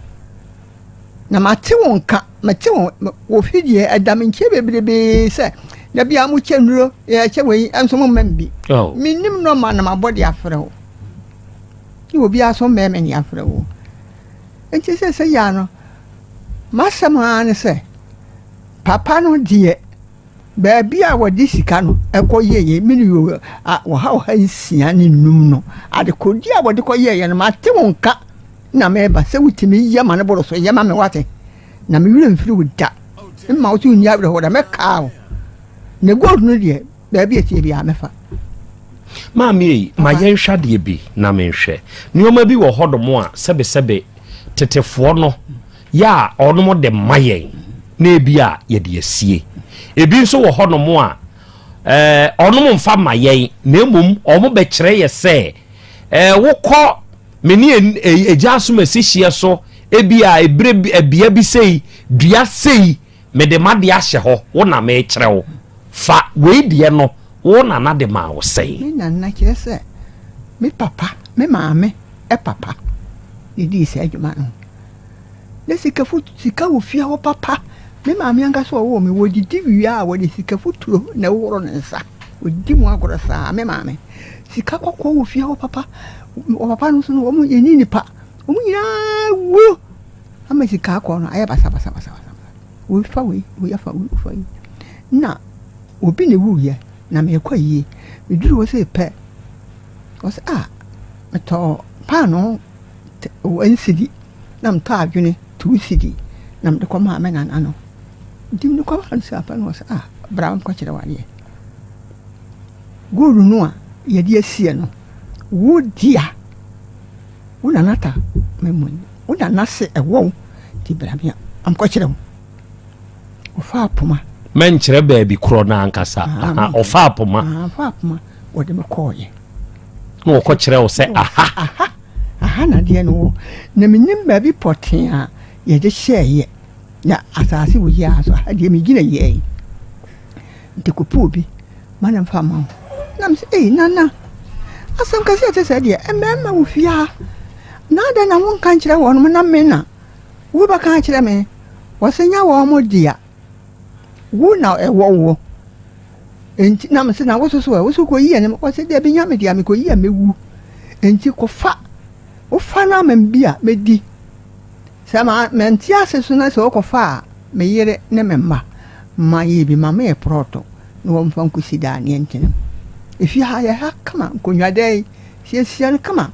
Na mate wo nka, mete wo wo fidie ɛda me nkyɛn bebrebee sɛ da biara mokyɛ nnuro, yɛkyɛ wei nso momma me bi. Oh. Mennim nɔma na mabɔ de afrɛ wo. Ne obiara so mmɛn me de afrɛ wo. Nti sɛ sɛ yia no, m'asɛm ara ne sɛ papa no deɛ Baabi a wɔde sika no kɔyɛeɛ, miliyon 165 no, adekodeɛ a wɔde kɔyɛeɛ no, mate wo nka na mereba sɛ wotumi yɛ ma no boro so, yɛ ma me wate, na me werɛ mfiri wo da. Mma wo so nni awerɛhoɔ da, mɛkaa wo. Na gold no deɛ, baabi a ɛteɛ biara mɛfa. Maame ei, ma yɛnhwɛ adeɛ bi na menhwɛ. Nneɛma bi wɔ hɔnom a sɛbesɛbe tetefoɔ no yɛ a ɔnom de ma yɛn na ebi a yɛde asie. Ebi nso wɔ hɔnom a ɛɛ ɔnom mfa ma yɛn na mmom wɔn bɛkyerɛ yɛ sɛ ɛɛ wokɔ me ne egya asomasi hyeɛ so ebi a ebire bi ɛbea bi sei dua sei mede m'adeɛ ahyɛ hɔ wo na mekyerɛ wo fa wei deɛ no wo nana de maa wo sɛn. Me nana kyerɛ sɛ me papa me maame papa na edii saa adwuma no. Na sikafo sika wɔ fie hɔ papa. Me maame ankasa a ɔwoo me, wɔdidi wie a wɔde sika futuro na ɛhohoro ne nsa. Wɔdi mu agorɔ saa, me maame. Sika kɔkɔɔ wɔ fie hɔ papa. Wɔ papa no nso no, wɔn yɛnni nipa. Wɔn nyinaa wu ama sika akɔ no ayɛ basabasabasa. Wei fa wei, wei afa wei, fa wei. Na obi na ewuiɛ na merekɔ ayie. Meduru hɔ sei pɛ, ɔse ah, metɔɔ paanoo one cedi na metɔ adwene 2 cedi na mede kɔmaa me nana no. Nti mede kɔmaa no sika pɛ na ɔse ah bra menkɔkyerɛ wo adeɛ. Gold no a yɛde asie no, wo dea, wo nana ta me wo nana se ɛwɔ wo nti bra me ankɔkyerɛ wo. Ɔfaa poma. Mɛnkyerɛ baabi korɔ no ankasa. Ɔfaa poma. Ɔfaa poma wɔde me kɔɔeɛ. Na wɔkɔkyerɛ wo sɛ aha. Aha aha na adeɛ no wɔ. Na menim baabi pɔtee a yɛde hyɛeɛ. Na asase wɔ yi ara so aha deɛ megyina yi ara yi. Nti kɔpɛ obi ma no mfa mma wo. Na mesɛ ei nana asɛm kɛseɛ ɛte sɛ deɛ mmarima wɔ fie ha. Na adɛn na wonka nkyerɛ wɔn na me na wobɛka akyerɛ me. Wɔsɛ nya wɔn dea. Wo na ɛwɔ wo. Enti na mese na wo soso ɛ wo so kɔyi ɛne wɔsɛ dabi nya me dea mekɔyi a mɛwu. Enti kɔfa wofa no ama me bi a mɛdi. Sɛ ma mente ase so na sɛ wokɔfa a me yere ne me mma ma yɛ bi ma meyɛ prɔto na wɔmfa nkɔsi daa ne yɛntena mu. Efie ha yɛ ha kama nkonnwa dɛ yi siesie no kama.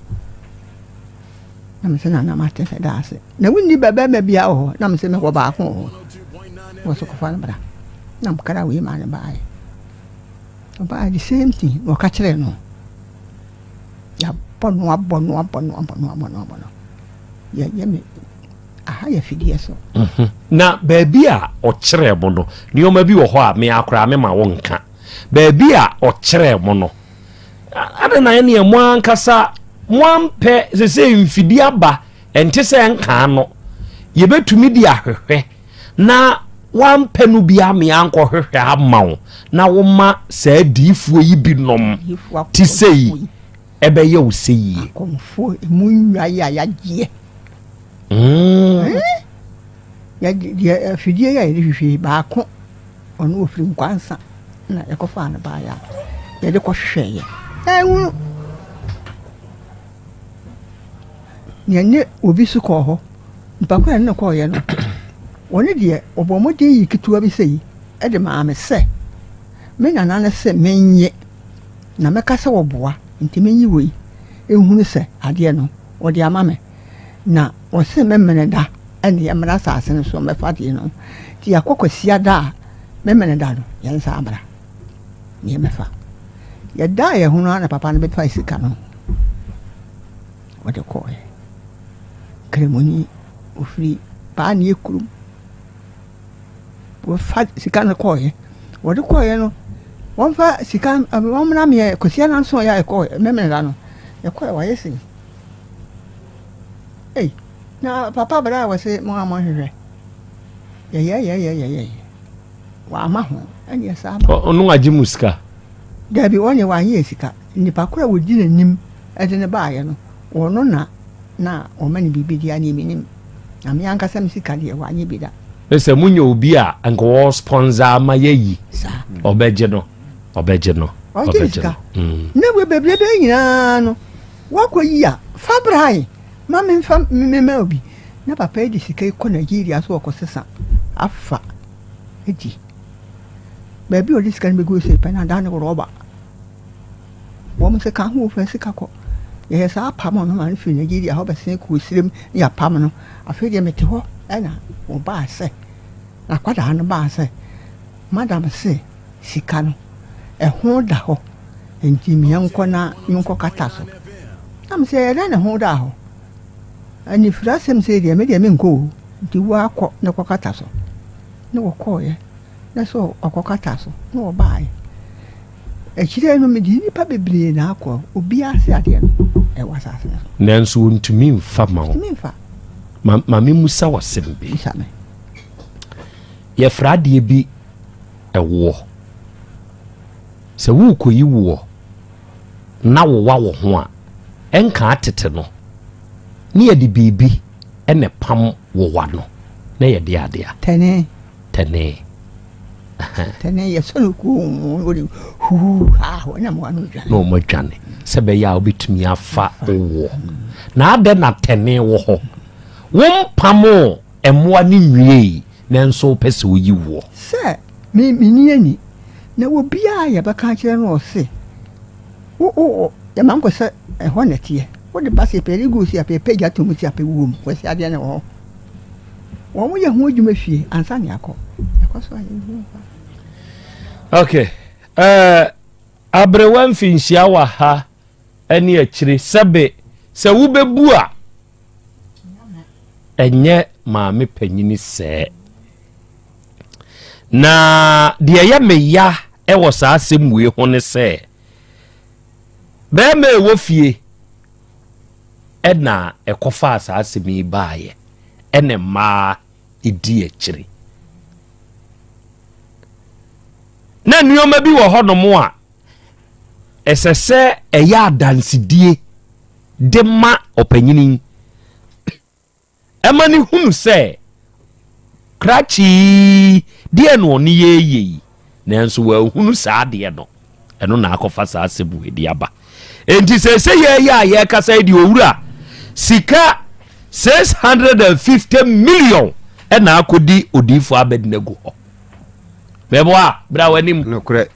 Na mese nana mate sɛ da ase. Na wonni bɛbɛrima biara wɔ hɔ. Na mese mewɔ baako wɔ hɔ. Wɔ so kɔfa no bra. Na mekra wei maa no baeɛ. Ɔbaa the same thing na ɔka kyerɛɛ no. Yɛabɔ no abɔ no abɔ no abɔ no abɔ no abɔ no. Yɛyɛ me aha yɛ fidie so. Mhm. Na baabi a ɔkyerɛɛ mo no, nneɛma bi wɔ hɔ a me akora me ma wo nka. Baabi a ɔkyerɛɛ mo no, adɛn na ɛneɛ mo ankasa moampɛ sɛ sɛ mfidie aba ɛnte sɛ nkaa no yɛbɛtumi de ahwehwɛ na wampɛ no bi ame ankɔhwehwɛ ama wo na woma saa diifoɔ yi binom te sɛ yi ɛbɛyɛ wo sɛ yie. Akɔmfoɔ emu nnwa yi a yɛagyeɛ. Yɛde afidie yi a yɛde hwehwɛ yi baako ɔno ɔfiri Nkwansa na yɛkɔfaa no baeɛ a yɛde kɔhwehwɛeɛ. Yɛanhunu. Yɛne obi nso kɔɔ hɔ. Nipa ko a yɛne no kɔeɛ no, ɔno deɛ ɔbɔɔ mmɔden yii ketewa bi sei de maa me sɛ me nana no se mennye na mɛka sɛ ɔboa nti menyi wei nhunu sɛ adeɛ no ɔde ama me. Na ɔse Memeneda ne yɛmmra asase no so mmɛfa adeɛ no. Nti yɛakɔ Kwasiada a Memeneda no yɛnsan mmra na yɛmmɛfa. Yɛdaa yɛn ho no ara na papa no bɛfaa sika no ɔde kɔɔɛ. Kramoni ɔfiri Paanie kurom. Wɔfa sika no kɔɔɛ. Wɔde kɔɔɛ no, wɔmfa sika wɔmmra meɛ Kwasiada nso a yɛkɔɔɛ Memeneda no yɛkɔɔɛ wayɛ sei. Ei, na papa bra a wɔse mo a monhwehwɛ. Yɛyɛyɛyɛyɛyɛ. Wamma ho. Ɛneɛ saa ma. Ɔno agye mo sika? Dabi, ɔne wanyɛ yɛ sika. Nipa koro a wɔdi n'anim de no baeɛ no, ɔno na na ɔma no biribi deɛ aneɛ menim. Na me ankasa me sika deɛ wanyɛ bi da. Ne sɛ monya obi a nka wɔ sponsor ama yɛayi. Saa. Ɔbɛgye no, ɔbɛgye no, Ɔgye ne ɔbɛgye sika. no. Mm. Na wei bebrebe nyinaa no, Woakɔyi a, fa bra e, ma memfa mema obi. Na papa yi de sika yi kɔ Nigeria sɛ ɔrekɔsesa afa adi. Baabi a ɔde sika no bɛgu sei pɛ na ada ne rɔba. Wɔn sɛ ka ho fa sika kɔ. Yɛyɛ saa apam no ma no firi Nigeria hɔ bɛsen kɔɔ Sirem ne yɛapam no. Afei deɛ mete hɔ ɛna wɔbaa sɛ, n'akwadaa no baa sɛ, madam se sika no, ɛho da hɔ. Enti menkɔ na menkɔkata so. Na mesɛ, ɛyɛ dɛn na ɛho da hɔ? Anifirasɛm sei deɛ, me deɛ menkɔ o. Nti wo ara kɔ na kɔkata so. Ne wɔkɔeɛ, na sɛ ɔkɔkata so, na wɔbaeɛ. Akyire no, mede nnipa bebree na akɔ, obiara se adeɛ no, ɛwɔ asase no so. Nanso wɔntumi mfa ma wo. Wɔntumi mfa. Ma, ma memmusa wo asɛm bi. Bisa me. Yɛfrɛ adeɛ bi ɛwoɔ. Sɛ worekɔyi woɔ na wowa wo ho a, ɛnkaa tete no, ne yɛde biribi na ɛpam wowa no, na yɛde adeɛ a. Tɛnee. Tɛnee. Tɛnee, yɛsɔ no kuo wɔde huu haa hɔ na mmoa no dwane. Na wɔn adwane sɛ bɛyɛ a wobɛtumi afa woɔ. Na adɛn na tɛnee wɔ hɔ? Wompamoo mmoa no nwiei nanso wopɛ sɛ woyi woɔ. Sɛ me menni ani. Na obiara a yɛbɛka akyerɛ no ɔse, wo wo wo yɛma nkɔ sɛ ɛhɔ na ɛteɛ. Wode ba sɛ yɛpɛ yɛde gu sɛ yɛpɛ yɛpɛ gya to mu sɛ yɛpɛ wom kwasi adeɛ no wɔ hɔ. Wɔn yɛ ho adwuma fie ansa na yɛakɔ. Yɛkɔ so a yɛnhu mfa. Okay. Uh, aberewa mfinhyia wɔ ha ne akyire sɛbe sɛ wobɛbu a ɛnyɛ maame panyini sɛɛ. Na deɛ ɛyɛ me ya wɔ saa asɛm wei ho ne sɛ, bɛrima a ɛwɔ fie ɛna ɛkɔfaa saa asɛm yi baeɛ ɛna mmaa ɛdi akyire. Na nneɛma bi wɔ hɔnom a ɛsɛ sɛ ɛyɛ adansedie de ma ɔpanyini Ɛma no hunu sɛ krakye yi deɛ na ɔne yɛ reyɛ yi, nanso wanhunu saa adeɛ no. Ɛno na akɔfa saa asɛm wei de aba. Enti seesei yɛyɛ a yɛrekasa yi deɛ owura, sika 650 million ɛna akɔdi odiyifoɔ Abednego hɔ. Mɛboa, bra w'anim. Nokorɛ.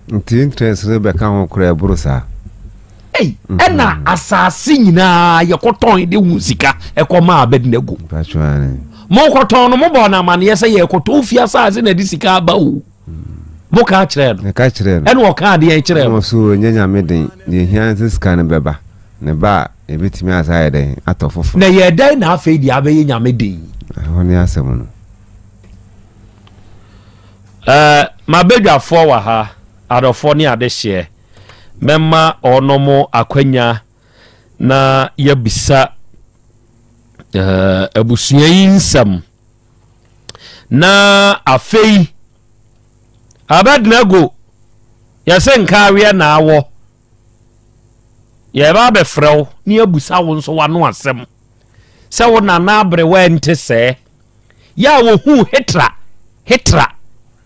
Nti interest no bɛka ho koraa ɛboro saa. Ei, ɛna asase nyinaa yɛkɔtɔn de hu sika ɛkɔmaa Abednego. Mokɔtɔn no, mobɔɔ no amaneɛ sɛ yɛkɔtɔn fie asase na ɛde sika aba o. Moka kyerɛɛ no. Ɛka kyerɛɛ no. Ɛna ɔka adeɛ kyerɛɛ no. So ɛnyɛ Nyame den, deɛ ɛhia ne sɛ sika no bɛba. Ne ba a, yɛbɛtumi asa ayɛ dɛn atɔ foforɔ. Na ɛyɛ dɛn na afei deɛ abɛyɛ Nyame den yi? Ɛhɔ ne asɛm no. Ɛɛ, m'abadwafoɔ wɔ ha, adɔfoɔ ne adehyeɛ. Mɛma wɔnom akwanya na yɛabisa ɛɛ, abusua yi nsɛm. Na afei, Abednego, yɛse nkaaweɛ na awɔ. Yɛreba abɛfrɛ wo na yɛabusa wo nso w'ano asɛm sɛ wo nana aberewa nte sɛɛ. Yɛ a wɔhuu Hitra, Hitra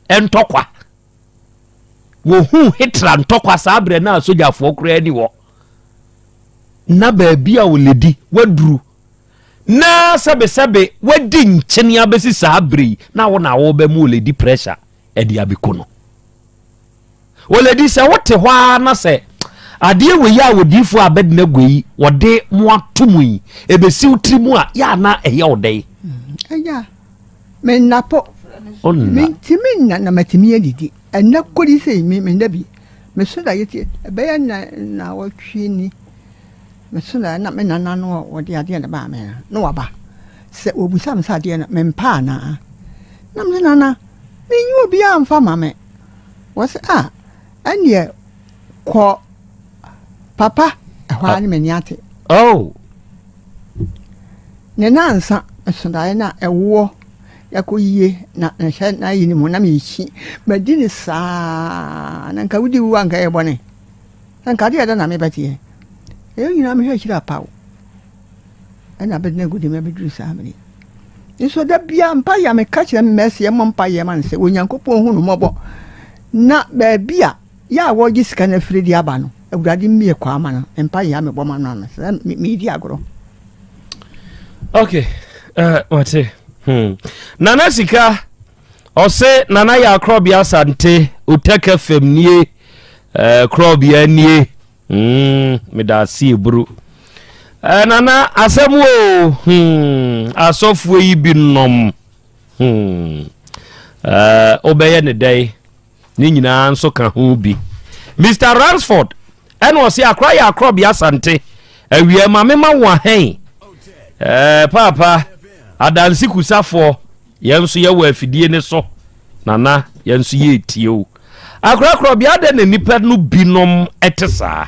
ntɔkwa. Wɔhuu Hitra ntɔkwa saa berɛ no a sogyafoɔ koraa ni hɔ. Na baabi a wɔledi waduru na sɛbesɛbe wadi nkyene abɛsi saa berɛ yi na wo na wobɛma oledi pressure ɛde abɛku no. Oledi sɛ wote hɔ ara na sɛ adeɛ wei a odiyifoɔ Abednego yi wɔde mo ato mu yi ɛbɛsi wo tiri mu a yɛ ana ɛyɛ wo dɛn? Ɛyɛ menna po. Onna. Mentumi nna na matumi adidi. Ɛnna kɔdi sɛ me menna bi. Meso da yɛti ɛbɛyɛ nna nnawɔtwe ni. Meso da na me nana no a wɔde adeɛ no baa me no na waba. Sɛ wɔbisa me sɛ adeɛ no mempɛ anaa? Na mese nana menyi obiara mfa ma me. Wɔse ah ɛneɛ kɔ papa ɛhɔ ara ne m'ani ate. Oh. Ne nansa meso daeɛ na ɛwoɔ yɛkɔ yie na mehyɛ n'ayi no mu na mekyi madi ne saa na nka wodi wu a nka ɛyɛ bɔne na nka adeɛ ɛda na mebɛteɛ ɛyɛ nyinaa mehwɛ akyiri apaw ɛna Abednego de me abɛduru saa mmerɛ yi. Nso da biara mpaeɛ a meka kyerɛ me mɛsɛ yɛmmɔ mpaeɛ ma no sɛ Onyankopɔn hu no mmɔbɔ na baabi a yɛ a wɔregye sika no afiri de aba no Awurade mmie kwan ama no. Mpaeɛ a mebɔ ma no ano sɛ meredi agorɔ. Okay, wate. Nana Sika, ɔse Nana yɛ akorɔbea Asante, Otɛkɛ fam nie, korɔbea nie. Mm, meda ase eburu. Eh, nana asɛm o. Hmm, asɔfoɔ yi bi nom. Hmm. Eh, wobɛyɛ ne dɛn? Ne nyinaa nso ka ho bi. Mr. Ransford, ɛna ɔse akora yɛ akorɔbea asante. Awia ma mema wo ahɛn. Eh, paapa, adanse kusafoɔ. Yɛn nso yɛwɔ afidie no so, Nana, yɛn nso yɛretie wo. Akorakorabea adɛn na nnipa no binom te saa?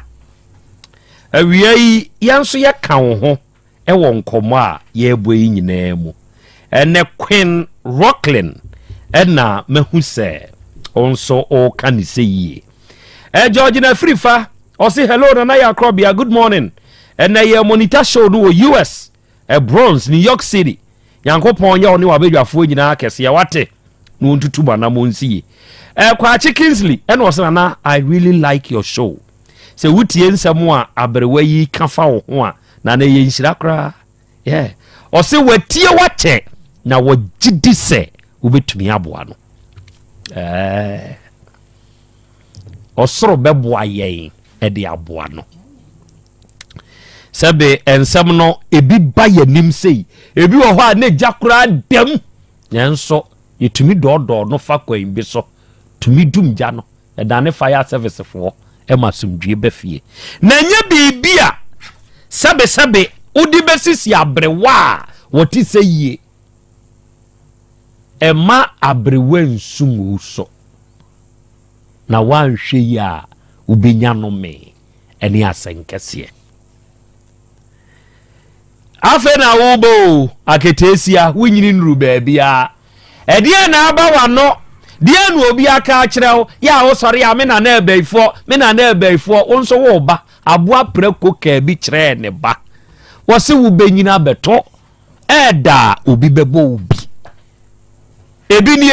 Awia yi, yɛn nso yɛka wo ho wɔ nkɔmmɔ a yɛrebɔ yi nyinaa mu. Ɛnɛ Queen Rocklin ɛna mahu sɛ wo nso woka ne sɛ yie. Eh, Georgina Afirifa, ɔse hello Nana Yakorɔbea, good morning. Ɛnɛ yɛ monitor show no wɔ US. Ɛ Bronx, New York City. Nyankopɔn nyɛ wo ne w'abadwafoɔ nyinaa kɛseɛ, wate? Na wɔntutu mo anammɔn nsi yie. Ɛ Kwakye Kingsley ɛna ɔsɛ Nana, I really like your show. Sɛ wotie nsɛm a aberewa yi ka fa wo ho a, Nana ɛyɛ nhyira koraa. Yeah. Ɔse watie wakyɛ na wɔgye di sɛ wobɛtumi aboa no. Ɛɛ. Ɔsoro bɛboa yɛn de aboa no. Sɛbe nsɛm no ebi ba yɛn sei, ebi wɔ hɔ a na egya koraa dam, nanso yɛtumi dɔɔdɔɔ no fa kwan bi so, tumi dum gya no, ɛdane fire service foɔ ɛma asomdwie ba fie. Na ɛnyɛ biribi a sɛbesɛbe wode bɛsisi aberewa a wɔte sɛ yie. Ɛma aberewa nsu ngu so. Na woanhwɛ yie a wobɛnya nomee ne asɛnkɛseɛ. Afei na wobɔ o, aketeesia, wonyini nnuru baabiara. Ɛdeɛn na aba w'ano? Deɛn na obi aka akyerɛ wo? Yɛ a wosɔre a, me nana ɛbɛyifoɔ, me nana ɛbɛyifoɔ, wo nso wo ba. Aboa prako kaa bi kyerɛɛ ne ba. Wɔse wobɛnyini abɛto ɛɛda a obi bɛbɔ wo bi. Ebi nie,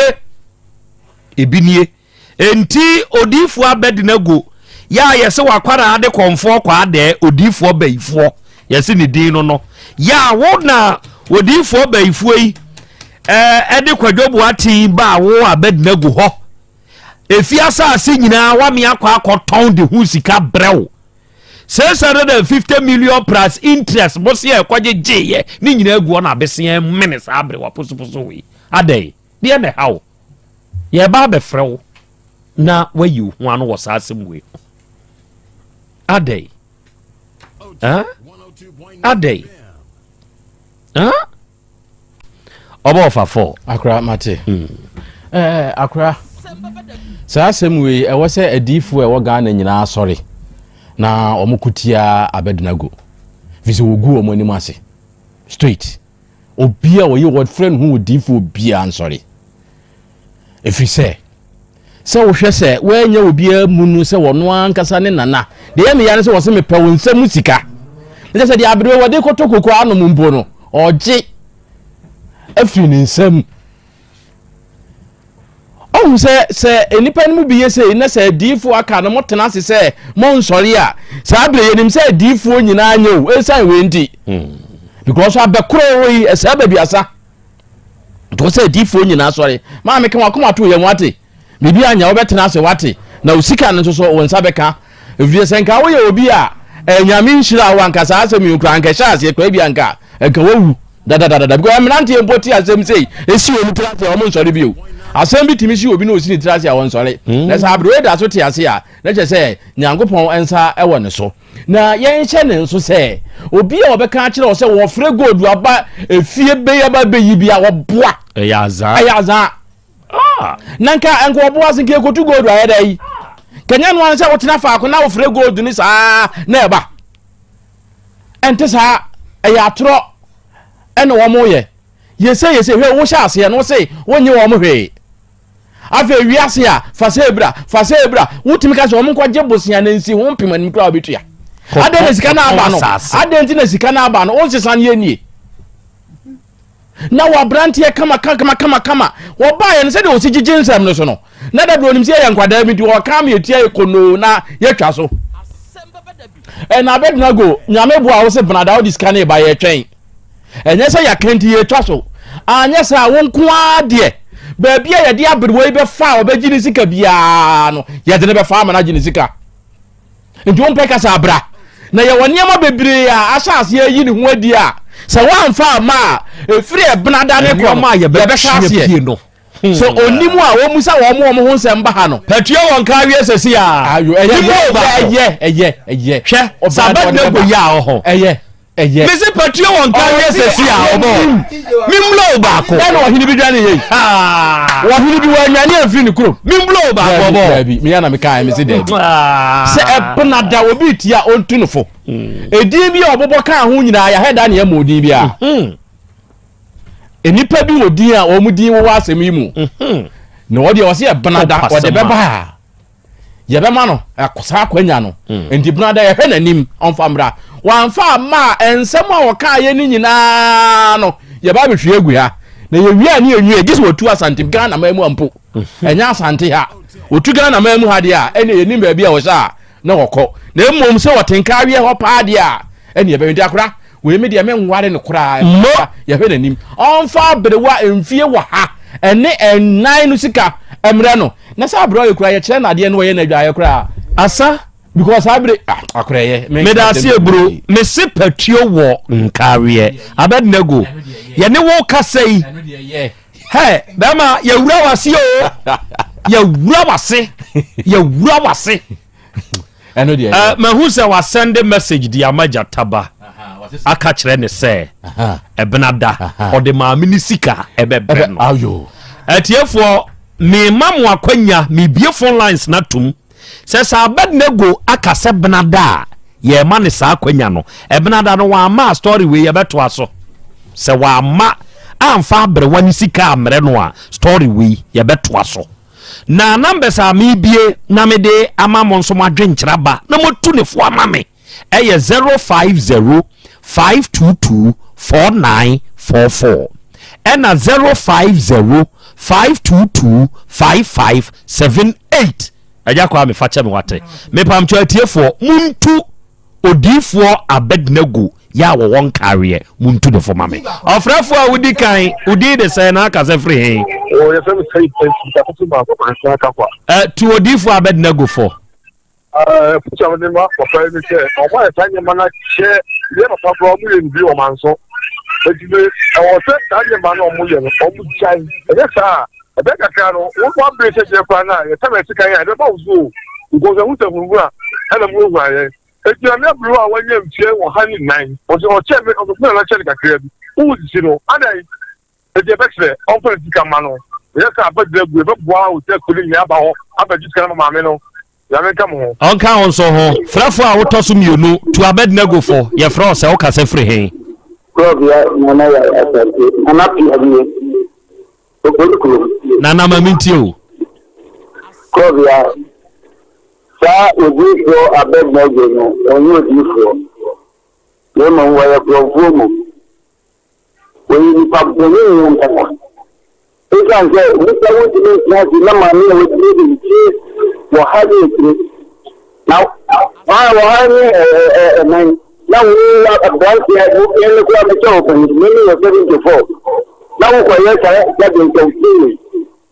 ebi nie. Enti odiyifoɔ Abednego yɛ a yɛse wakwaraa de kɔmfoɔ kɔ adɛɛ odiyifoɔ bayifoɔ yɛse ne din no no yɛ a wo na odiyifoɔ bayifoɔ yi ɛde Kwadwo Boateng baa wo Abednego hɔ efi asase nyinaa wame akɔ akɔtɔn de ho sika brɛ wo. 650 million plus interest bosea a ɛkɔgye gyeeɛ ne nyinaa gu hɔ na abesea mene saa aberewa posoposo wei. Adɛn? Deɛ na ɛha wo? Yɛreba abɛfrɛ wo na woayi wo ho ano wɔ saa asɛm wei ho. Adɛn? Huh? Adɛn? Huh? Ɔbɔ ɔfa fɔ. Akora mate. Mm. Eh, akora. Saa asɛm wei ɛwɔ sɛ adiifoɔ ɛwɔ Ghana nyinaa sɔre na wɔn ko tia Abednego. Fi sɛ wɔgu wɔn anim ase. Straight. Obi a ɔyɛ wɔfrɛ ne ho odiifoɔ biara nsɔre. Ɛfiri sɛ, sɛ wohwɛ sɛ woannya obiara mu no sɛ ɔno ankasa ne nana, deɛ ɛyɛ me ya ne sɛ wɔse mepɛ wo nsa mu sika. Ne kyɛ sɛ deɛ aberewa wɔde kɔtɔ koko anom mpo no, ɔgye afiri ne nsam. Ɔhu sɛ sɛ nnipa no mu bi yɛ sei na sɛ adiyifoɔ aka no motena ase sɛ monsɔre a, saa berɛ yɛnim sɛ adiyifoɔ nyinaa nyɛ o, ɛsiane wei nti. Hmm. Because abɛkorɔ wɔ yi, ɛsɛ abaduasa. Nti wɔ sɛ adiyifoɔ nyinaa sɔre. Maame ka wakoma to yɛn wate. Biribi anya wobɛtena ase wate. Na wo sika no nso so wo nsa bɛka. Ɛfiri sɛ nka woyɛ obi a eh, nyame nhyira wo anka saa asɛm yi koraa anka ɛhyɛ aseɛ koraa bi anka nka wawu dadadadada because mmeranteɛ mpo te asɛm sei ɛsi wɔn tiri ase a wɔn nsɔre bio. Asɛm bi tumi si obi na ɔsi ne tiri ase a wɔnsɔre. Hmm. Na sɛ aberewa da so te ase a na kyerɛ sɛ Nyankopɔn nsa wɔ ne so. Na yɛnhyɛ ne nso sɛ obi a ɔbɛka akyerɛ wɔ sɛ wɔfrɛ gold aba efie bɛyi aba bɛyi bi a wɔboa. Ɛyɛ azaa. Ɛyɛ azaa. Ah. Na nka nka wɔboa ase nka ekotu gold ayɛ dɛ yi. Kanya no ara sɛ wotena faako na wofrɛ gold ne saa na ɛba. Ɛnte saa ɛyɛ atorɔ ɛna wɔn yɛ. Yɛsɛ yɛsɛ hwɛ wohyɛ aseɛ no wose wonye wɔn hwee. Afei wiase a fa sɛ ebira fa sɛ ebira wotumi ka sɛ wɔn nkɔgye bosea na nsi ho mpem anim koraa wɔbɛtua. Adɛn na sika no aba no adɛn nti na sika no aba no wonsesa no yɛ nie. Na wɔ aberanteɛ kama kama kama kama wɔbaeɛ no sɛdeɛ ɔsi gyegye nsɛm no so no na dabi onim sɛ yɛyɛ nkwadaa bi nti wɔka ama yɛtua yɛ konoo na yɛtwa so. Ɛna Abednego nyame boa wo sɛ benada wode sika no ba yɛtwɛn. Ɛnyɛ sɛ yɛaka nti yɛtwa so. Anyɛ saa wo nko ara deɛ, baabi a yɛde aberewa yi bɛfa a ɔbɛgye ne sika biara no, yɛde no bɛfa ama no agye ne sika. Nti wompɛ kasa abra. Na yɛwɔ nneɛma bebree a ahyɛ aseɛ ayi ne ho adi a, sɛ woamfa amma a, ɛfiri ɛbenada ne kɔ no, yɛbɛhyɛ aseɛ. No. Sɛ ɔnim a, wɔmmisa wɔn wɔn ho nsɛm ba ha no. Patua wɔn ka awie sɛsi a. Ayo, ɛyɛ, ɛyɛ, ɛyɛ, ɛyɛ. Hwɛ, sɛ Abednego yɛ a ɔhɔ. Ɛyɛ. Ɛyɛ. Mese patua wɔn ka awie sɛsi a ɔbɔ. Mimlo wo baako. Ɛna ɔhene bi dwane yei. Ɔhene bi wɔanwane amfiri ne kurom. Mimlo wo baako ɔbɔ. Daabi, meyɛ na meka mese daabi. Sɛ ɛbena da obi tia ɔntu no fo. Hmm. Edin bi a ɔbobɔ kaa ho nyinaa yɛahɛ da ne ɛma odin bi a. Hmm. Nnipa bi wɔ din a wɔn din wowɔ asɛm yi mu. Hmm. Na ɔdeɛ ɔse ɛbena da ɔde bɛba a. Yɛbɛma no saa akwanya no. Hmm. Nti benada yɛhwɛ n'anim ɔmfa mmra. Wamfa amma a nsɛm a ɔkaeɛ no nyinaa no yɛba abɛhwie agu ha. Na yɛwie a ne yɛnwie gye sɛ wɔtu Asante Ghana man mu a mpo. Hmm. Ɛnyɛ Asante ha. Wɔtu Ghana man mu ha deɛ a ɛne yɛnim baabi a wɔhyɛ a na wɔkɔ. Na mmom sɛ wɔte nka aweɛ hɔ paa deɛ a ɛne yɛbɛhwɛ. Nti akora Wei me deɛ menware no koraa. Mo. Yɛhwɛ n'anim. Ɔmfa aberewa mfie wɔ ha ɛne ɛnan no sika mmerɛ no. Na sɛ aberewa yɛ koraa yɛkyerɛ no adeɛ no wɔyɛ no adwaeɛ koraa. Asa. Because saa bere ah akorɛ yɛ. Meda ase eburo. Mese patuo wɔ nkareɛ. Abednego yɛne wo kasa yi. Hɛ bɛrima yɛwura wase o. Yɛwura wase. Yɛwura wase. ɛno deɛ uh, mahu sɛ wasɛnde message de ama gyataba aka kyerɛ ne sɛ ɛbena da ɔde maame ne sika ɛbɛbrɛ no atiefoɔ mema mo akwanya mebie phone lines no atom sɛ sɛ Abednego aka sɛ bena da a yɛma ne saa akwanya no ɛbena da no wamma a story wei yɛbɛtoa so sɛ wamma amfa aberewa ne sika ammerɛ no a story wei yɛbɛtoa so Na numbers a mebie na mede ama mo nso mo adwenkyerɛ aba na moatu ne fo ama me ɛyɛ 050 522 4944 ɛna 050 522 5578. Agya Kwame fa kyɛ me wate. Mepamkyɛ atiefoɔ muntu Odiyifoɔ Abednego yɛ a wɔwɔ nkareɛ, montu ne fo ma me. Ɔfrɛfoɔ a wodi kan, wo din de sɛn na akasa firi he? Oh, yɛfrɛ me Said Ansi, Takoto Maako Kwansa Kakwa. Uh, tu Odiyifoɔ Abednego fo. Afotu a mede ma papa yi ne sɛ, wɔn ayɛ saa nneɛma no akyɛ yɛ papa koraa wɔn yɛ no bi wɔn anso. Eti ne ɛwɔ sɛ saa nneɛma no wɔn yɛ no wɔn gyae. Ɛnyɛ saa a ɛbɛyɛ kakra no wɔn abere hyɛhyɛ koraa no a yɛsɛ na ɛsika yɛn a ɛbɛba wo so o. Because ɛho sɛ hunhuna ɛna mu ehura yɛn. Eti na me aberewa a wanya mfie 104 ɔsɛ ɔkyɛ me ɔsɛ na ɔkyɛ no kakra bi. Wohu sisi no adan. Enti yɛbɛkyerɛ ɔmfa ne sika mma no. Ɛnyɛ sɛ abɛgyina agu, yɛbɛboa wo sɛ kuo no nyinaa aba hɔ abɛgye sika no ama maame no. Nyame nka mo ho. Ɔnka wo nso ho. Frɛfoɔ a wotɔ so mmienu, tu Abednego fo, yɛfrɛ wo sɛ wokasa firi he? Korɔbea Nana Yaw Asante, Nana Pia nie, Oboni kurom. Nana ma mentie o. Korɔbea, saa odiyifoɔ Abednego no, ɔnyɛ odiyifoɔ, na mmom ɔyɛ korɔmfoɔ mmom. Wɔyɛ nnipa bɔne ankasa. Esiane sɛ nnipa wontumi ntena ase na maame a wadi mfe ɔha ne akyire na ɔha ne ɛnan na wo aberanteɛ wo ne koraa mekyɛ wo panyin me ne wɔ 74 na wokɔyɛ saa sɛde nsɛmfo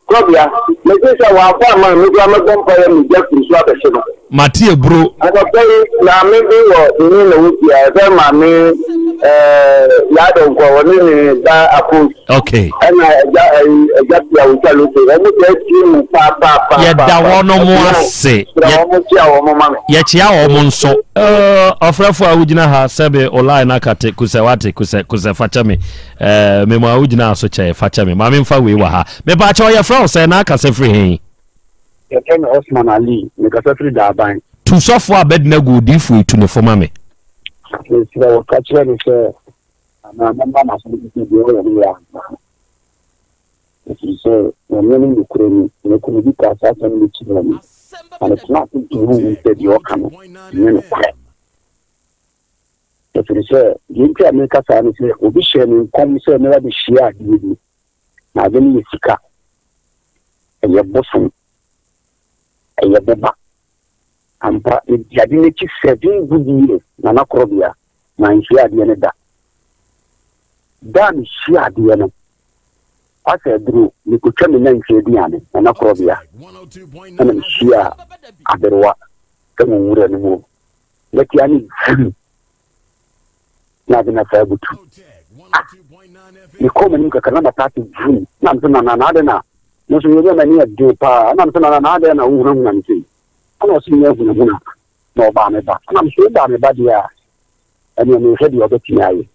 Kɔbea, mese sɛ wamfa amma a, me koraa mɛbɔ mpaeɛ ma gya firi so abɛhye no. Mate aburo. Anɔpa yi, maame bi wɔ me ne na wɔ fie a, yɛfrɛ no maame ɛɛ Yaa Donkor, ɔne ne ba Akos. Okay. Ɛna agya ɛyi agya pia wotwa loto. Wɔn taa tie mu paapaapa. Yɛda wɔn mo ase. Yɛ wɔn kyia wɔn ma me. Yɛkyia wɔn nso. Uh, ɔfrɛfo a wogyina ha sɛbe olai na kate kusɛ wate kusɛ kusɛ fakyɛ me. Eh, me ma wo gyinaa so kyɛe, fa kyɛ me. Ma memfa wei wɔ ha. Mepaakyɛw, yɛfrɛ wo sɛn na akasa firi he? Yɛfrɛ me Osman Ali, mekasa firi Daaban. Tu sɔfoɔ Abednego odiyifoɔ yi tu ne fo ma me. Mesrɛ wo, ka kyerɛ no sɛ, anaa mɛma n'aso ate sɛ deɛ ɔyɛ no yɛ ampa. Ɛfiri sɛ Nyame no nokorɛ ni, na kunu bi kaa saa asɛm no kyerɛɛ me, na metenaa ase dwene ho huu sɛ deɛ ɔka no nyɛ nokorɛ. Ɛfiri sɛ, deɛ nti a mereka saa ne sɛ, obi hyɛɛ me nkɔm sɛ mɛba bɛhyia adeɛ bi, na ade no yɛ sika, ɛyɛ bosom, ɛyɛ boba. Ampa, medi ade no akyi seven good years, Nana Korɔbea, manhyia adeɛ no da. Da a mehyia adeɛ no, asɛ aduro, mekɔtwa me nantwie aduane, Nana Korɔbea, ɛna mehyia aberewa wɔ nwura no mu. Mɛtia ne dwirim na ade na saa butu. Ah, mekɔɔ m'anim kakra na mataa te dwirim na mese nana na adɛn na me nso meyɛ m'ani yɛ den paa na mese nana na adɛn na wohunahuna me sei ɛna ɔse nyɛ hunahuna na ɔbaa me ba ɛna mese wobaa me ba deɛ a ɛneɛ mehwɛ deɛ ɔbɛtumi ayɛ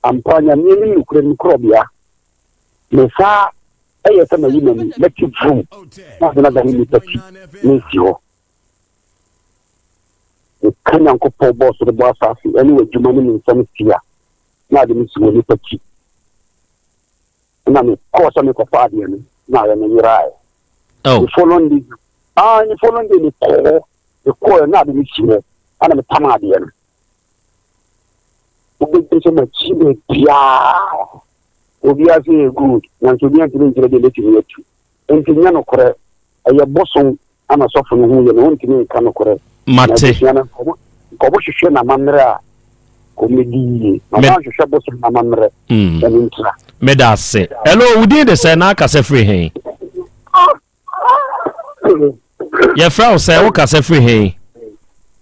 ampa nyameɛ nim nokorɛ nim korɔbea me saa ɛyɛ sɛ mayi m'ani mɛte vum na ade no adane nnipa ti na ɛsi hɔ Meka Nyankopɔn bɔɔ soro bɔɔ asase ɛne w'adwuma ne me nsɛm si a, na ade no si wɔ nipa ti. Ɛna mekɔɔ sɛ mekɔfa adeɛ no, na ayɛ no yeraaɛ. Oh. The following day, ah, the following day mekɔɔ hɔ, mekɔɔ na ade no si hɔ, ɛna metam adeɛ no. Wobɛgye sɛ makyi baabiaa. Obiara sɛ yɛ good, nanso obiara ntumi nkyerɛ deɛ mɛtumi atu. Enti nyɛ nokorɛ, ɛyɛ bosom na sɔfo no ho yɛ no, ontumi nka nokorɛ. Mate. Na abusua no, nka ɔmo hwehwɛ n'amammerɛ a, nka ɔmo bɛdi yie. Na ɔmo anhwehwɛ bosom n'amammerɛ, ɛno ntira. Meda ase. Hello, wo din de sɛn na akasa firi he? Yɛfrɛ wo sɛn, wo kasa firi he?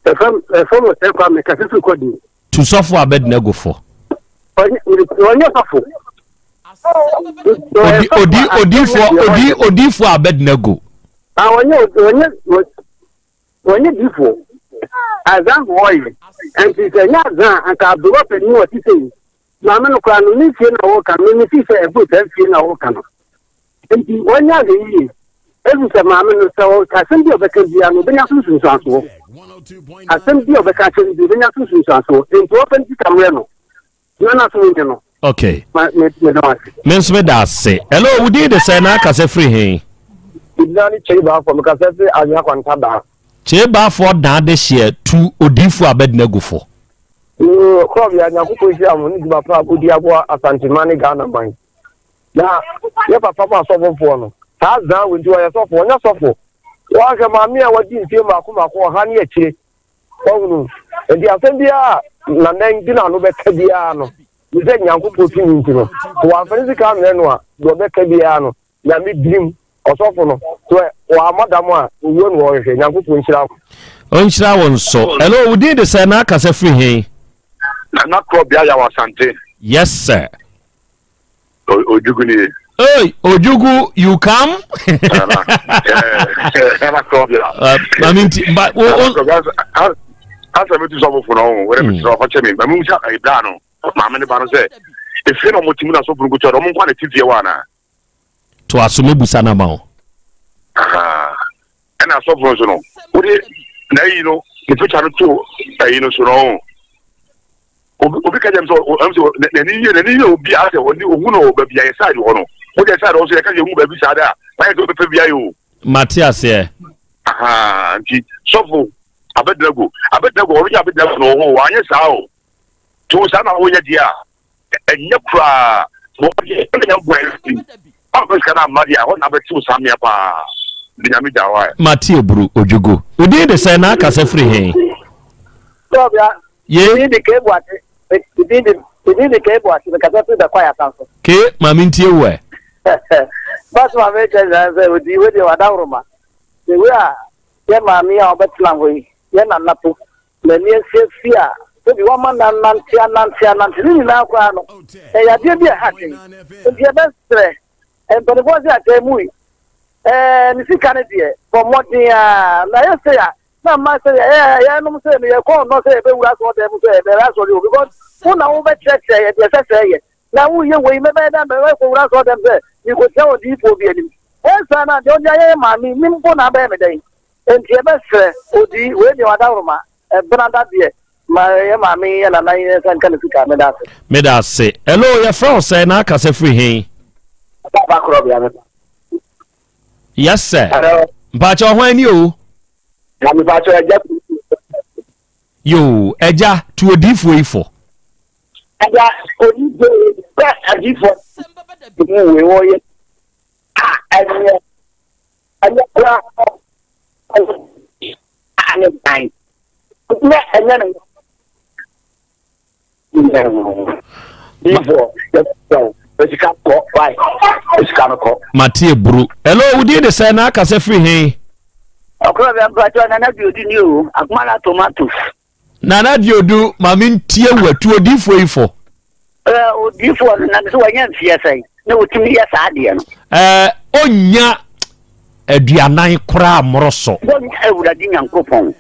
Yɛfrɛ me Osei Kwame, kasa firi Kɔdi. Tu sɔfo Abednego fo. Ɔnyɛ sɔfo. Odi odi odifoɔ odi odifoɔ Abednego. Ah, ɔnyɛ ɔnyɛ ɔnyɛ difoɔ. Azan na ɔyɛ. Nti sɛ nyɛ azan anka aberewa panin ɔte sɛ yi. Maame no koraa no ne mfie na wɔka no me fi sɛ ɛboro saa mfie na wɔka no. Nti wɔnyɛ ahwɛ yie. Efi sɛ maame no sɛ asɛm bi a ɔbɛka biara no ɔbɛnya so nsunsuansoɔ. Asɛm bi a ɔbɛka akyerɛ no bi ɔbɛnya so nsunsuansoɔ. Nti wɔfa ne sika mmerɛ no. Na na so nyɛ no. Okay. Ma me me da ase. Me nso me da ase. Hello, wo din de sɛ na akasa firi he? Edina ne Kyei Baafoɔ, mekasa firi Anwea Kwanta Daa. Kyei Baafoɔ daa de hyeɛ tu odiifoɔ Abednego fo. Yoo, Korɔbea, Nyankopɔn nhyira mo ne dwuma pa a modi aboa Asanteman ne Ghana man. Na yɛ papa mu asɔfofoɔ no, saa zaa wei nti wɔyɛ sɔfo, wɔnyɛ sɔfo. Wɔahwɛ maame a wadi mfie mmaako mmaako ɔha ne akyire. Wahunu? Nti asɛm biara a Nana de n'ano bɛka biara no, ne sɛ Nyankopɔn tumi nti no, sɛ wamfa ne sika ammrɛ no a, deɛ ɔbɛka biara no, Nyame birim. Ɔsɔfo no, sɛ wammɔ dam a, owuo na ɔrehwehwɛ. Nyankopɔn nhyira mo. Ɔnhyira wo nso. Hello, wo din de sɛn na akasa firi he? Nana Korɔbea Yaw Asante. Yes sir. Ojugu ni. Hey, Ojugu, you come? Nana, Nana Korɔbea. Mami nti, ba o o. Asa mi tu sɔfo fo na ɔho, wɛrɛ mi srɛ ɔfa kyɛ mi, mɛ mi sa ɛbla no, maame ne ba no sɛ, efie na ɔmo ti mu na sɔfo no kuta, ɔmo nkwa na ti fie wa ana? To aso mɛbusa no ama wo. Ɛna asɔfo no so no, wode n'ayi no ne picture no to ayi no so no. Obi obi ka kyerɛ me sɛ ɔm sɛ n'ani yie n'ani yie obi asɛ ɔne ohu no wɔ baabi a yɛ side hɔ no. Wode side hɔ so yɛka sɛ yɛhu baabi saa da a, wayɛ sɛ wobɛpɛ bi ayɛ o. Mate aseɛ. Aha, nti sɔfo Abednego, Abednego ɔno yɛ Abednego no wɔ hɔ, wanyɛ saa o. To saa na woyɛ deɛ a, Ɛnyɛ koraa. Wɔyɛ ɛna yɛn bɔ ɛsi. Ɔmfa sika no amma deɛ a, hɔ na abɛtew saa mmea paa. De nyame gya hɔ ɛ. Mate aburu, Odwogo. Wo din de sɛn na akasa firi he? Sɔbea, Ye. Me din de Kay Boakye. Me din de me din de Kay Boakye. Mekasa firi Bɛkwae Asanso. Kay, ma mentie wo ɛ. Bas ma meka nyinaa sɛ odi wei deɛ wadaworoma. The way a yɛ maame a ɔbɛtena hɔ yi, yɛ nana po N'ani asi afi a, sɛbi wama no anante anante anante. Ne nyinaa koraa no, ɛyɛ adeɛ bi a ɛha adwene. Nti yɛbɛsrɛ mpanimfoɔ sɛ ataa yi, ɛɛ ne sika no deɛ, bɔ mmɔden a na ɛyɛ sɛ a na mma sɛ yɛ yɛnom sɛ no yɛkɔn nnɔ sɛ yɛbɛwura asɔre dan mu sɛ yɛbɛyɛ asɔre o because wo na wobɛkyerɛkyerɛ yɛ deɛ ɛsɛ sɛ yɛ na woyɛ wei mɛbɛyɛ dɛ mɛkɔwura asɔre dan mu sɛ mekɔgyina wɔ diifoɔ bi anim ɛnsa no a deɛ ɔde ayɛ yɛ maame nim mpo na abɛyɛ me dɛn. Enti yɛbɛsrɛ odi wei deɛ wadaworoma ɛbenada deɛ ma yɛ maame yi yɛ nana yi nsa nka ne sika meda ase. Meda ase. Hello, yɛfrɛ wo sɛn na akasa firi he? Papa korɔ bea me. Yes sir. Hello. Mpakyɛ hwan ni o? Na mepakyɛ agya. Yoo, agya, tu odiifoɔ yi fo. Agya, odiifoɔ yi, sɛ adiifoɔ mu wei wɔyɛ a ɛnyɛ Ɛnyɛ koraa a ne dan nyɛ ɛnyɛ ne Mate aburu. Hello, wo din de sɛ na akasa firi he? Ɔkora bɛ mpakyɛ nana bi odi ni o, akoma na tomatoes. Nana Diodu ma me ntie wo atu odiifoɔ yi fo. Ɛɛ odiifoɔ no nam sɛ wanya mfeɛ sɛn na ɔtumi yɛ saa adeɛ no. Ɛɛ ɔnnya aduanan koraa mmoro so. Wɔnya Awurade Nyankopɔn.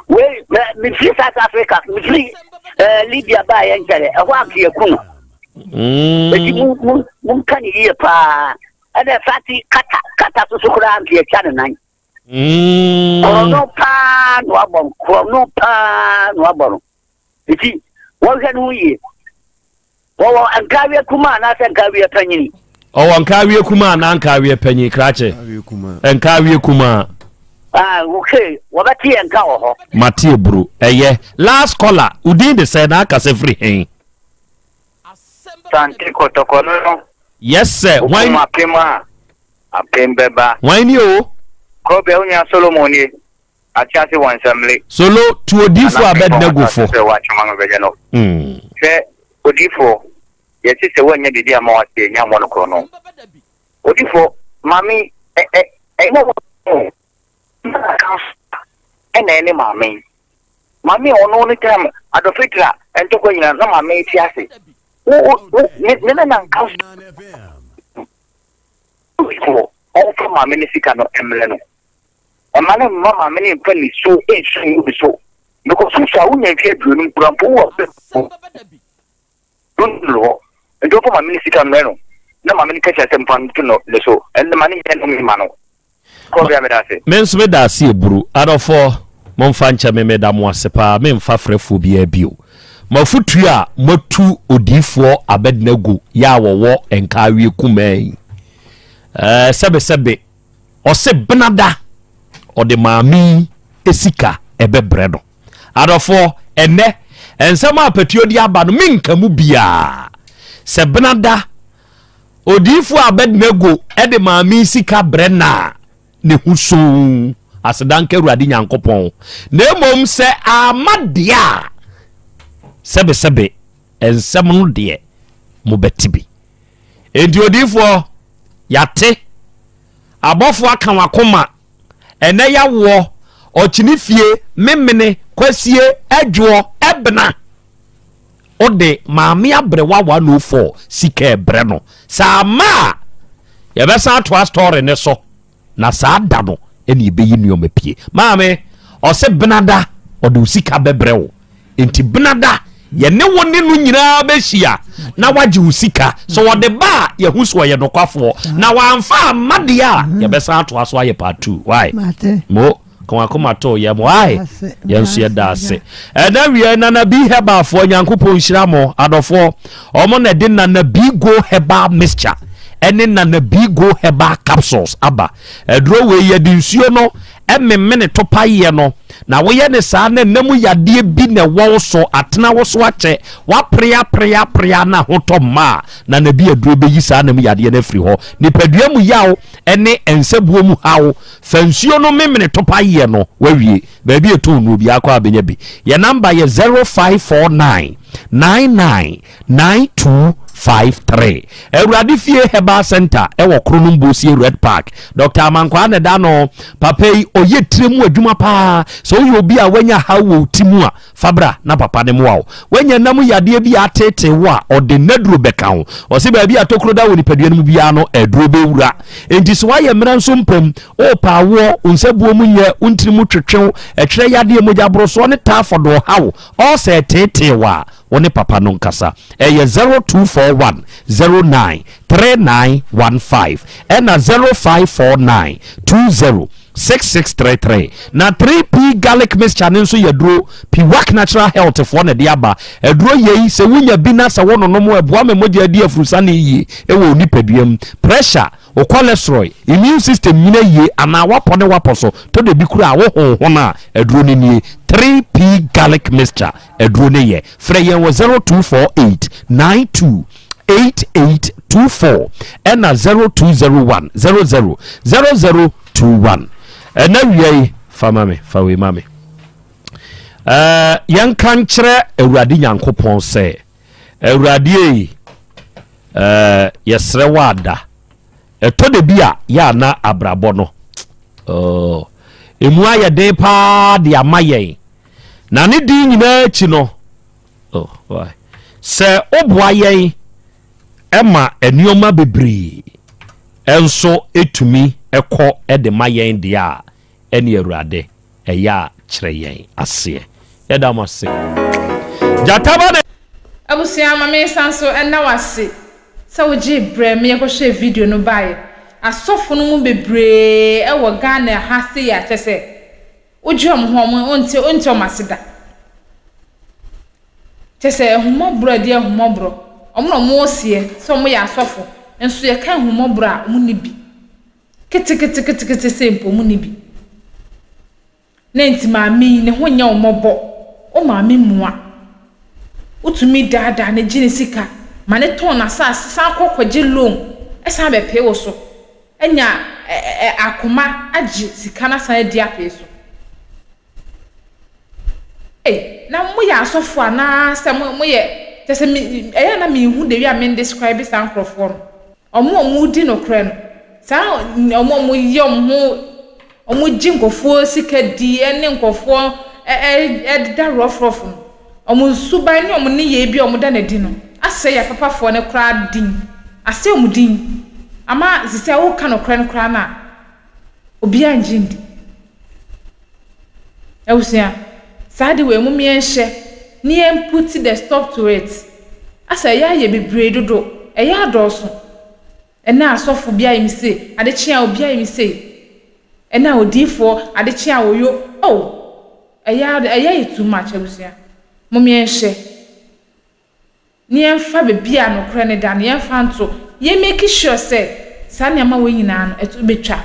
Wei mefiri South Africa mefiri ɛɛ Libya baeɛ nkyɛrɛ ɛhɔ anka yɛku no. Eti mu mu monka ne yie paa ɛna fati kata kata soso koraa anka yɛtwa ne nan. Mm. Korɔno paa na wabɔ no korɔno paa na wabɔ no nti wɔhwɛ no ho yie wɔwɔ nkaaweɛ kuma anaasɛ nkaaweɛ panyini. Ɔwɔ nkaaweɛ kuma anaa nkaaweɛ panyin krakye nkaaweɛ kuma. Ah, okay wɔbɛte yɛn nka wɔ hɔ. Mate eburu ɛyɛ last caller udin de sɛ na akasa firi hen. Sante kɔtɔkɔ no no. Yes sir. Wokum apem a, apem bɛba. Hwan ni o? Korɔbea wo nua Solomon nie. Ate ase wɔ nsɛmle. Solo, tu odiyifoɔ Abednego fo. Sɛ wɔatwe ma no bɛyɛ no. Hwɛ, odiyifoɔ, yɛse sɛ woannya biribi amma w'ase a, nya mmɔ no korɔno. Odiyifoɔ, maame yi, ɛ, ɛ, ɛnyɛ wo o. Ɛna ɛne maame yi. Maame a ɔno ne time adɔfetira ntɔkwa nyina na maame yi te ase. Wo, wo, wo, ne, ne nana nka so. Ɔmfa maame no sika no mmrɛ no. Mma no mma maame no mfa nisuo nsu ngu ne so. Because wo so a wonya mfe aduonum kura mpo wowɔ abɛ no nnuru hɔ. Nti ɔmfa maame no sika mmrɛ no na maame no kɛhyɛ asɛm fa nto no ne so. Ɛnde ma no nyɛ nnome mma no. Kɔbea meda ase. Me nso meda ase eburu. Adɔfoɔ, momfa nkyɛ me, meda mo ase paa, memfa frɛfoɔ biara bio. Mo afotuo a moatu odiyifoɔ Abednego yɛ a wɔwɔ Nkaawie kumaa yi, ɛɛ, sɛbesɛbe, ɔse benada ɔde maame yi sika ɛbɛbrɛ no. Adɔfoɔ, ɛnnɛ, nsɛm a Patuo de aba no, menka mu biara. Sɛ benada Odiyifoɔ Abednego de maame yi sika brɛ no a, ne ho soo. Aseda nka Awurade Nyankopɔn. Na mmom sɛ amma deɛ a, sɛbesɛbe nsɛm no deɛ mobɛte bi. Enti odiyifoɔ, yɛate. Abɔfoɔ aka w'akoma. Ɛnɛ yawoɔ. Ɔkyene fie, Memene, Kwasie, Adwoɔ, Ɛbena. Wode Maame Aberewa 104 sika ɛbrɛ no. Sɛ amma a, yɛbɛsan atoa story no so. Na saa da no ɛna yɛbɛyi nneɛma pie. Maame, ɔse benada ɔde wo sika bɛbrɛ wo. Nti benada yɛne wo ne no nyinaa bɛhyia na wagye wo sika. Sɛ wɔde ba a yɛhu so ɔyɛ nokwafoɔ. Na wamfa amma deɛ a yɛbɛsan atoa so ayɛ part 2. Why? Mo kɔmakoma to yɛm. Why? Yɛn nso yɛda ase. Ɛna wie Nana B Herbalfoɔ Nyankopɔn nhyira mo adɔfoɔ. Ɔmo na ɛde Nana B Go Herbal Mixture ɛne Nana B Go Herbal Capsules aba. Aduro wei yɛde nsuo no ɛmemene topaeɛ no na woyɛ ne saa na ɛnam yadeɛ bi na ɛwɔ wo so atena wo so akyɛ waprea prea prea na ahotɔ mma a Nana B aduro bɛyi saa nam yadeɛ no afiri hɔ. Nipadua mu yaw ɛne nsabuo mu haw fa nsuo no memene topaeɛ no wawie. Baabi ɛtɔn no obiara kɔ a bɛnya bi. Yɛ namba yɛ 0549 99 9253. Awurade Fie Herbal Center ɛwɔ Kronom Bosie Red Park. Dr. Amankwaa na ɛda no. Papa yi ɔyɛ tire mu adwuma paa. Sɛ woyɛ obi a wanya haw wɔ wo ti mu a, fa bra na papa ne mmoa wo. Wanya nam yadeɛ bi a ateetee wo a, ɔde nnaduro bɛka wo. Ɔse baabi a tokuro da wɔ nipadua no mu biara no, aduro bɛwura. Enti sɛ woayɛ mmerɛ nso mpam, wopɛ awoɔ, wo nsabuo mu nyɛ, wo ntini mu twetwe wo, ɛtwerɛ yadeɛ, mogyaborosoɔ ne taafɔd ɔhaw, ɔɔsɛ ɛteetee wo a, wo ne papa no nkasa. Ɛyɛ 0241 09 3915 ɛna 0549 20 6633. Na 3P garlic mixture no nso yɛ aduro Piwak Natural Health foɔ na ɛde aba. Aduro yei sɛ wonya bi na sɛ wononom a, ɛboa ma mogya di afurusane yie wɔ wo nipadua mu. Pressure, wo cholesterol, immune system nyina yie anaa wapɔ ne wapɔ so tɔ da bi koraa a wohonhon a, aduro no nie. 3P garlic mixture aduro no yɛ. Frɛ yɛn wɔ 0248 92 8824 ɛna 0201 00 0021. Ɛna wia yi fa ma me, fa wei ma me. Ɛɛ yɛnka nkyerɛ Awurade Nyankopɔn sɛ Awurade ei, ɛɛ yɛsrɛ wo ada. Ɛtɔ da bi a yɛ ana abrabɔ no oh, emu ayɛ den paa de ama yɛn. Na ne din nyinaa akyi no, oh, why? Sɛ woboa yɛn ma nneɛma bebree nso tumi kɔ de ma yɛn deɛ a, ɛne Awurade, ɛyɛ a kyerɛ yɛn aseɛ. Yɛda mo ase. Gyata ba na. Abusua ma me nsan so nna wo ase sɛ wo gyee brɛ me yɛkɔ hwɛɛ video no baeɛ. Asɔfo no mu bebree wɔ Ghana ha sei a kyɛsɛ wo gye wɔn ho a wɔn wonte wonte wɔn ase da. Kyerɛ sɛ ahummɔborɔ a ɛde ahummɔborɔ. Wɔn na wɔreseɛ sɛ wɔyɛ asɔfo, nso yɛka ahummɔborɔ a, wɔnni bi. Keteketekete sei mpo, wɔnni bi. Na nti maame yi, ne ho nyɛ wo mmɔbɔ. Wo maame mua. Wotumi daadaa no gye ne sika ma no tɔn n'asase san kɔ kɔgye loan san bɛpee wo so. Anya akoma agye sika no asan adi apee so. Ei na mo yɛ asɔfo anaa sɛ mo mo yɛ kyɛ sɛ me ɛyɛ a na me nhu the way a me describe saa nkorɔfoɔ no ɔmo a ɔmo di nokorɛ no saa ɔmo a ɔmo yɛ ɔmo ho ɔmo gye nkorɔfoɔ sika di ɛne nkorɔfoɔ ɛ ɛ ɛdeda rɔfrɔf no ɔmo suban ne ɔmo nneyɛɛ bi a ɔmo da no adi no asɛe apapafoɔ no koraa din asɛe ɔmo din ama sisi a woka nokorɛ no koraa no a obiara ngye ndi. Abusua, saa ade wei mom yɛnhyɛ na yɛn put the stop to it. Asɛ ɛyɛ ayɛ bebree dodo, ɛyɛ adɔɔso. Ɛnɛ asɔfo bi ayɛ me sei, ade kye a obi ayɛ me sei. Ɛnɛ odiyifoɔ, ade kye a oyo, oh! Ɛyɛ ɛyɛ ayɛ too much abusua. Mom yɛnhyɛ. na yɛmfa baabi a nokorɛ no da no yɛmfa nto, yɛ make sure sɛ saa nneɛma wei nyinaa no ɛto bɛtwa.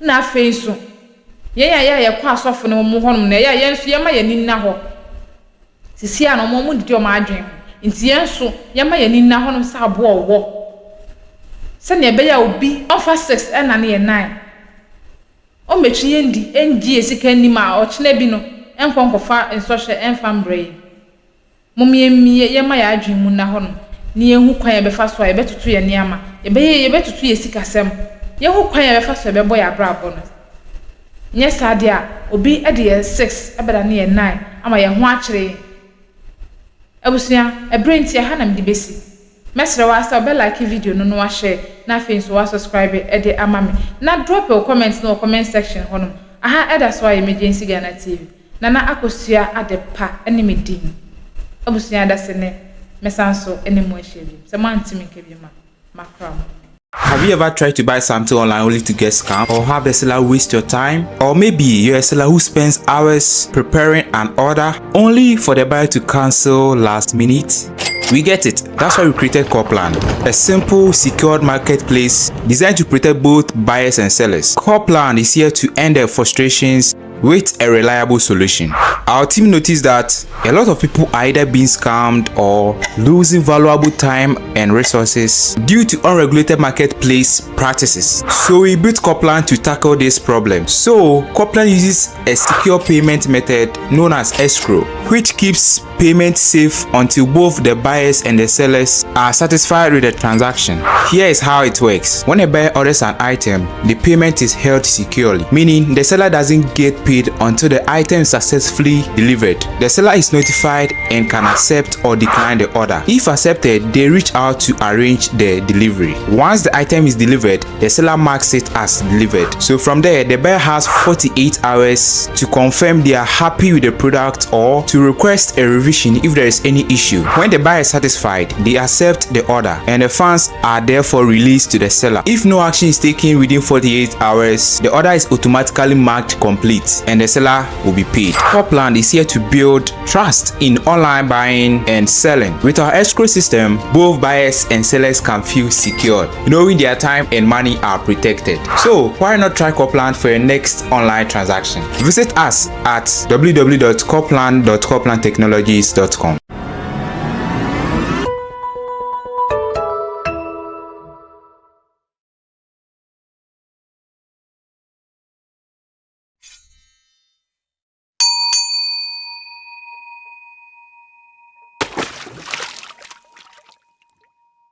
Ɛna afei nso yɛn a yɛ a yɛkɔ asɔfo no wɔn hɔnom no ɛyɛ a yɛn nso yɛma yɛn ani nna hɔ. Sisi a no wɔn wɔn didi wɔn adwene ho nti yɛn nso yɛma yɛn ani nna hɔnom sɛ aboa ɔwɔ sɛnea ɛbɛyɛ a obi ɔmfa six ɛna ne yɛ nine ɔmmɛtwi yɛn di ɛngye yɛn sika nni ma ɔkyena bi no ɛnkɔ nkɔfa nsɔhwɛ ɛmfa mbrɛ yɛn. Mom yɛmmue, yɛmma yɛn adwene mu nna hɔnom, na yɛnhu kwan a yɛbɛfa so a yɛbɛtoto yɛn nneɛma, yɛbɛyɛ, yɛbɛtoto yɛn sikasɛm, yɛnhu kwan a yɛbɛfa so a yɛbɛbɔ yɛn abrabɔ no. Nyɛ saa deɛ a, obi de yɛn six bɛdane yɛn nine ama yɛn ho akyere yɛn. Abusua, ɛberɛ nti ɛha na mede bɛsi. Mɛsrɛ wo ara sɛ wobɛ like video no na woahyɛ na afei nso woasubscribe de ama me. Na drop wo comment no wɔ comment section hɔnom. Aha ɛda so ara yɛ Emergency Ghana TV. Nana Akosua Adepa ne me din. Abusua adase ne mɛsan so ne mo ahyia biom. Sɛ moante me nka biom a, makra mo. Have you ever tried to buy something online only to get scammed or have the seller waste your time? Or maybe you're a seller who spends hours preparing an order only for the buyer to cancel last minute? We get it. That's why we created Corplan, a simple, secured marketplace designed to protect both buyers and sellers. Corplan is here to end their frustrations with a reliable solution. Our team noticed that a lot of people are either being scammed or losing valuable time and resources due to unregulated marketplace practices. So we built Coplan to tackle this problem. So Coplan uses a secure payment method known as escrow, which keeps payment safe until both the buyers and the sellers are satisfied with the transaction. Here is how it works. When a buyer orders an item, the payment is held securely, meaning the seller doesn't get paid until the item is successfully delivered. The seller is notified and can accept or decline the order. If accepted, they reach out to arrange the delivery. Once the item is delivered, the seller marks it as delivered. So from there, the buyer has 48 hours to confirm they are happy with the product or to request a revision if there is any issue. When the buyer is satisfied, they accept the order and the funds are therefore released to the seller. If no action is taken within 48 hours, the order is automatically marked complete and the seller will be paid. Copland is here to build trust in online buying and selling. With our escrow system, both buyers and sellers can feel secured, knowing their time and money are protected. So why not try Copland for your next online transaction? Visit us at www.copland.coplandtechnologies.com.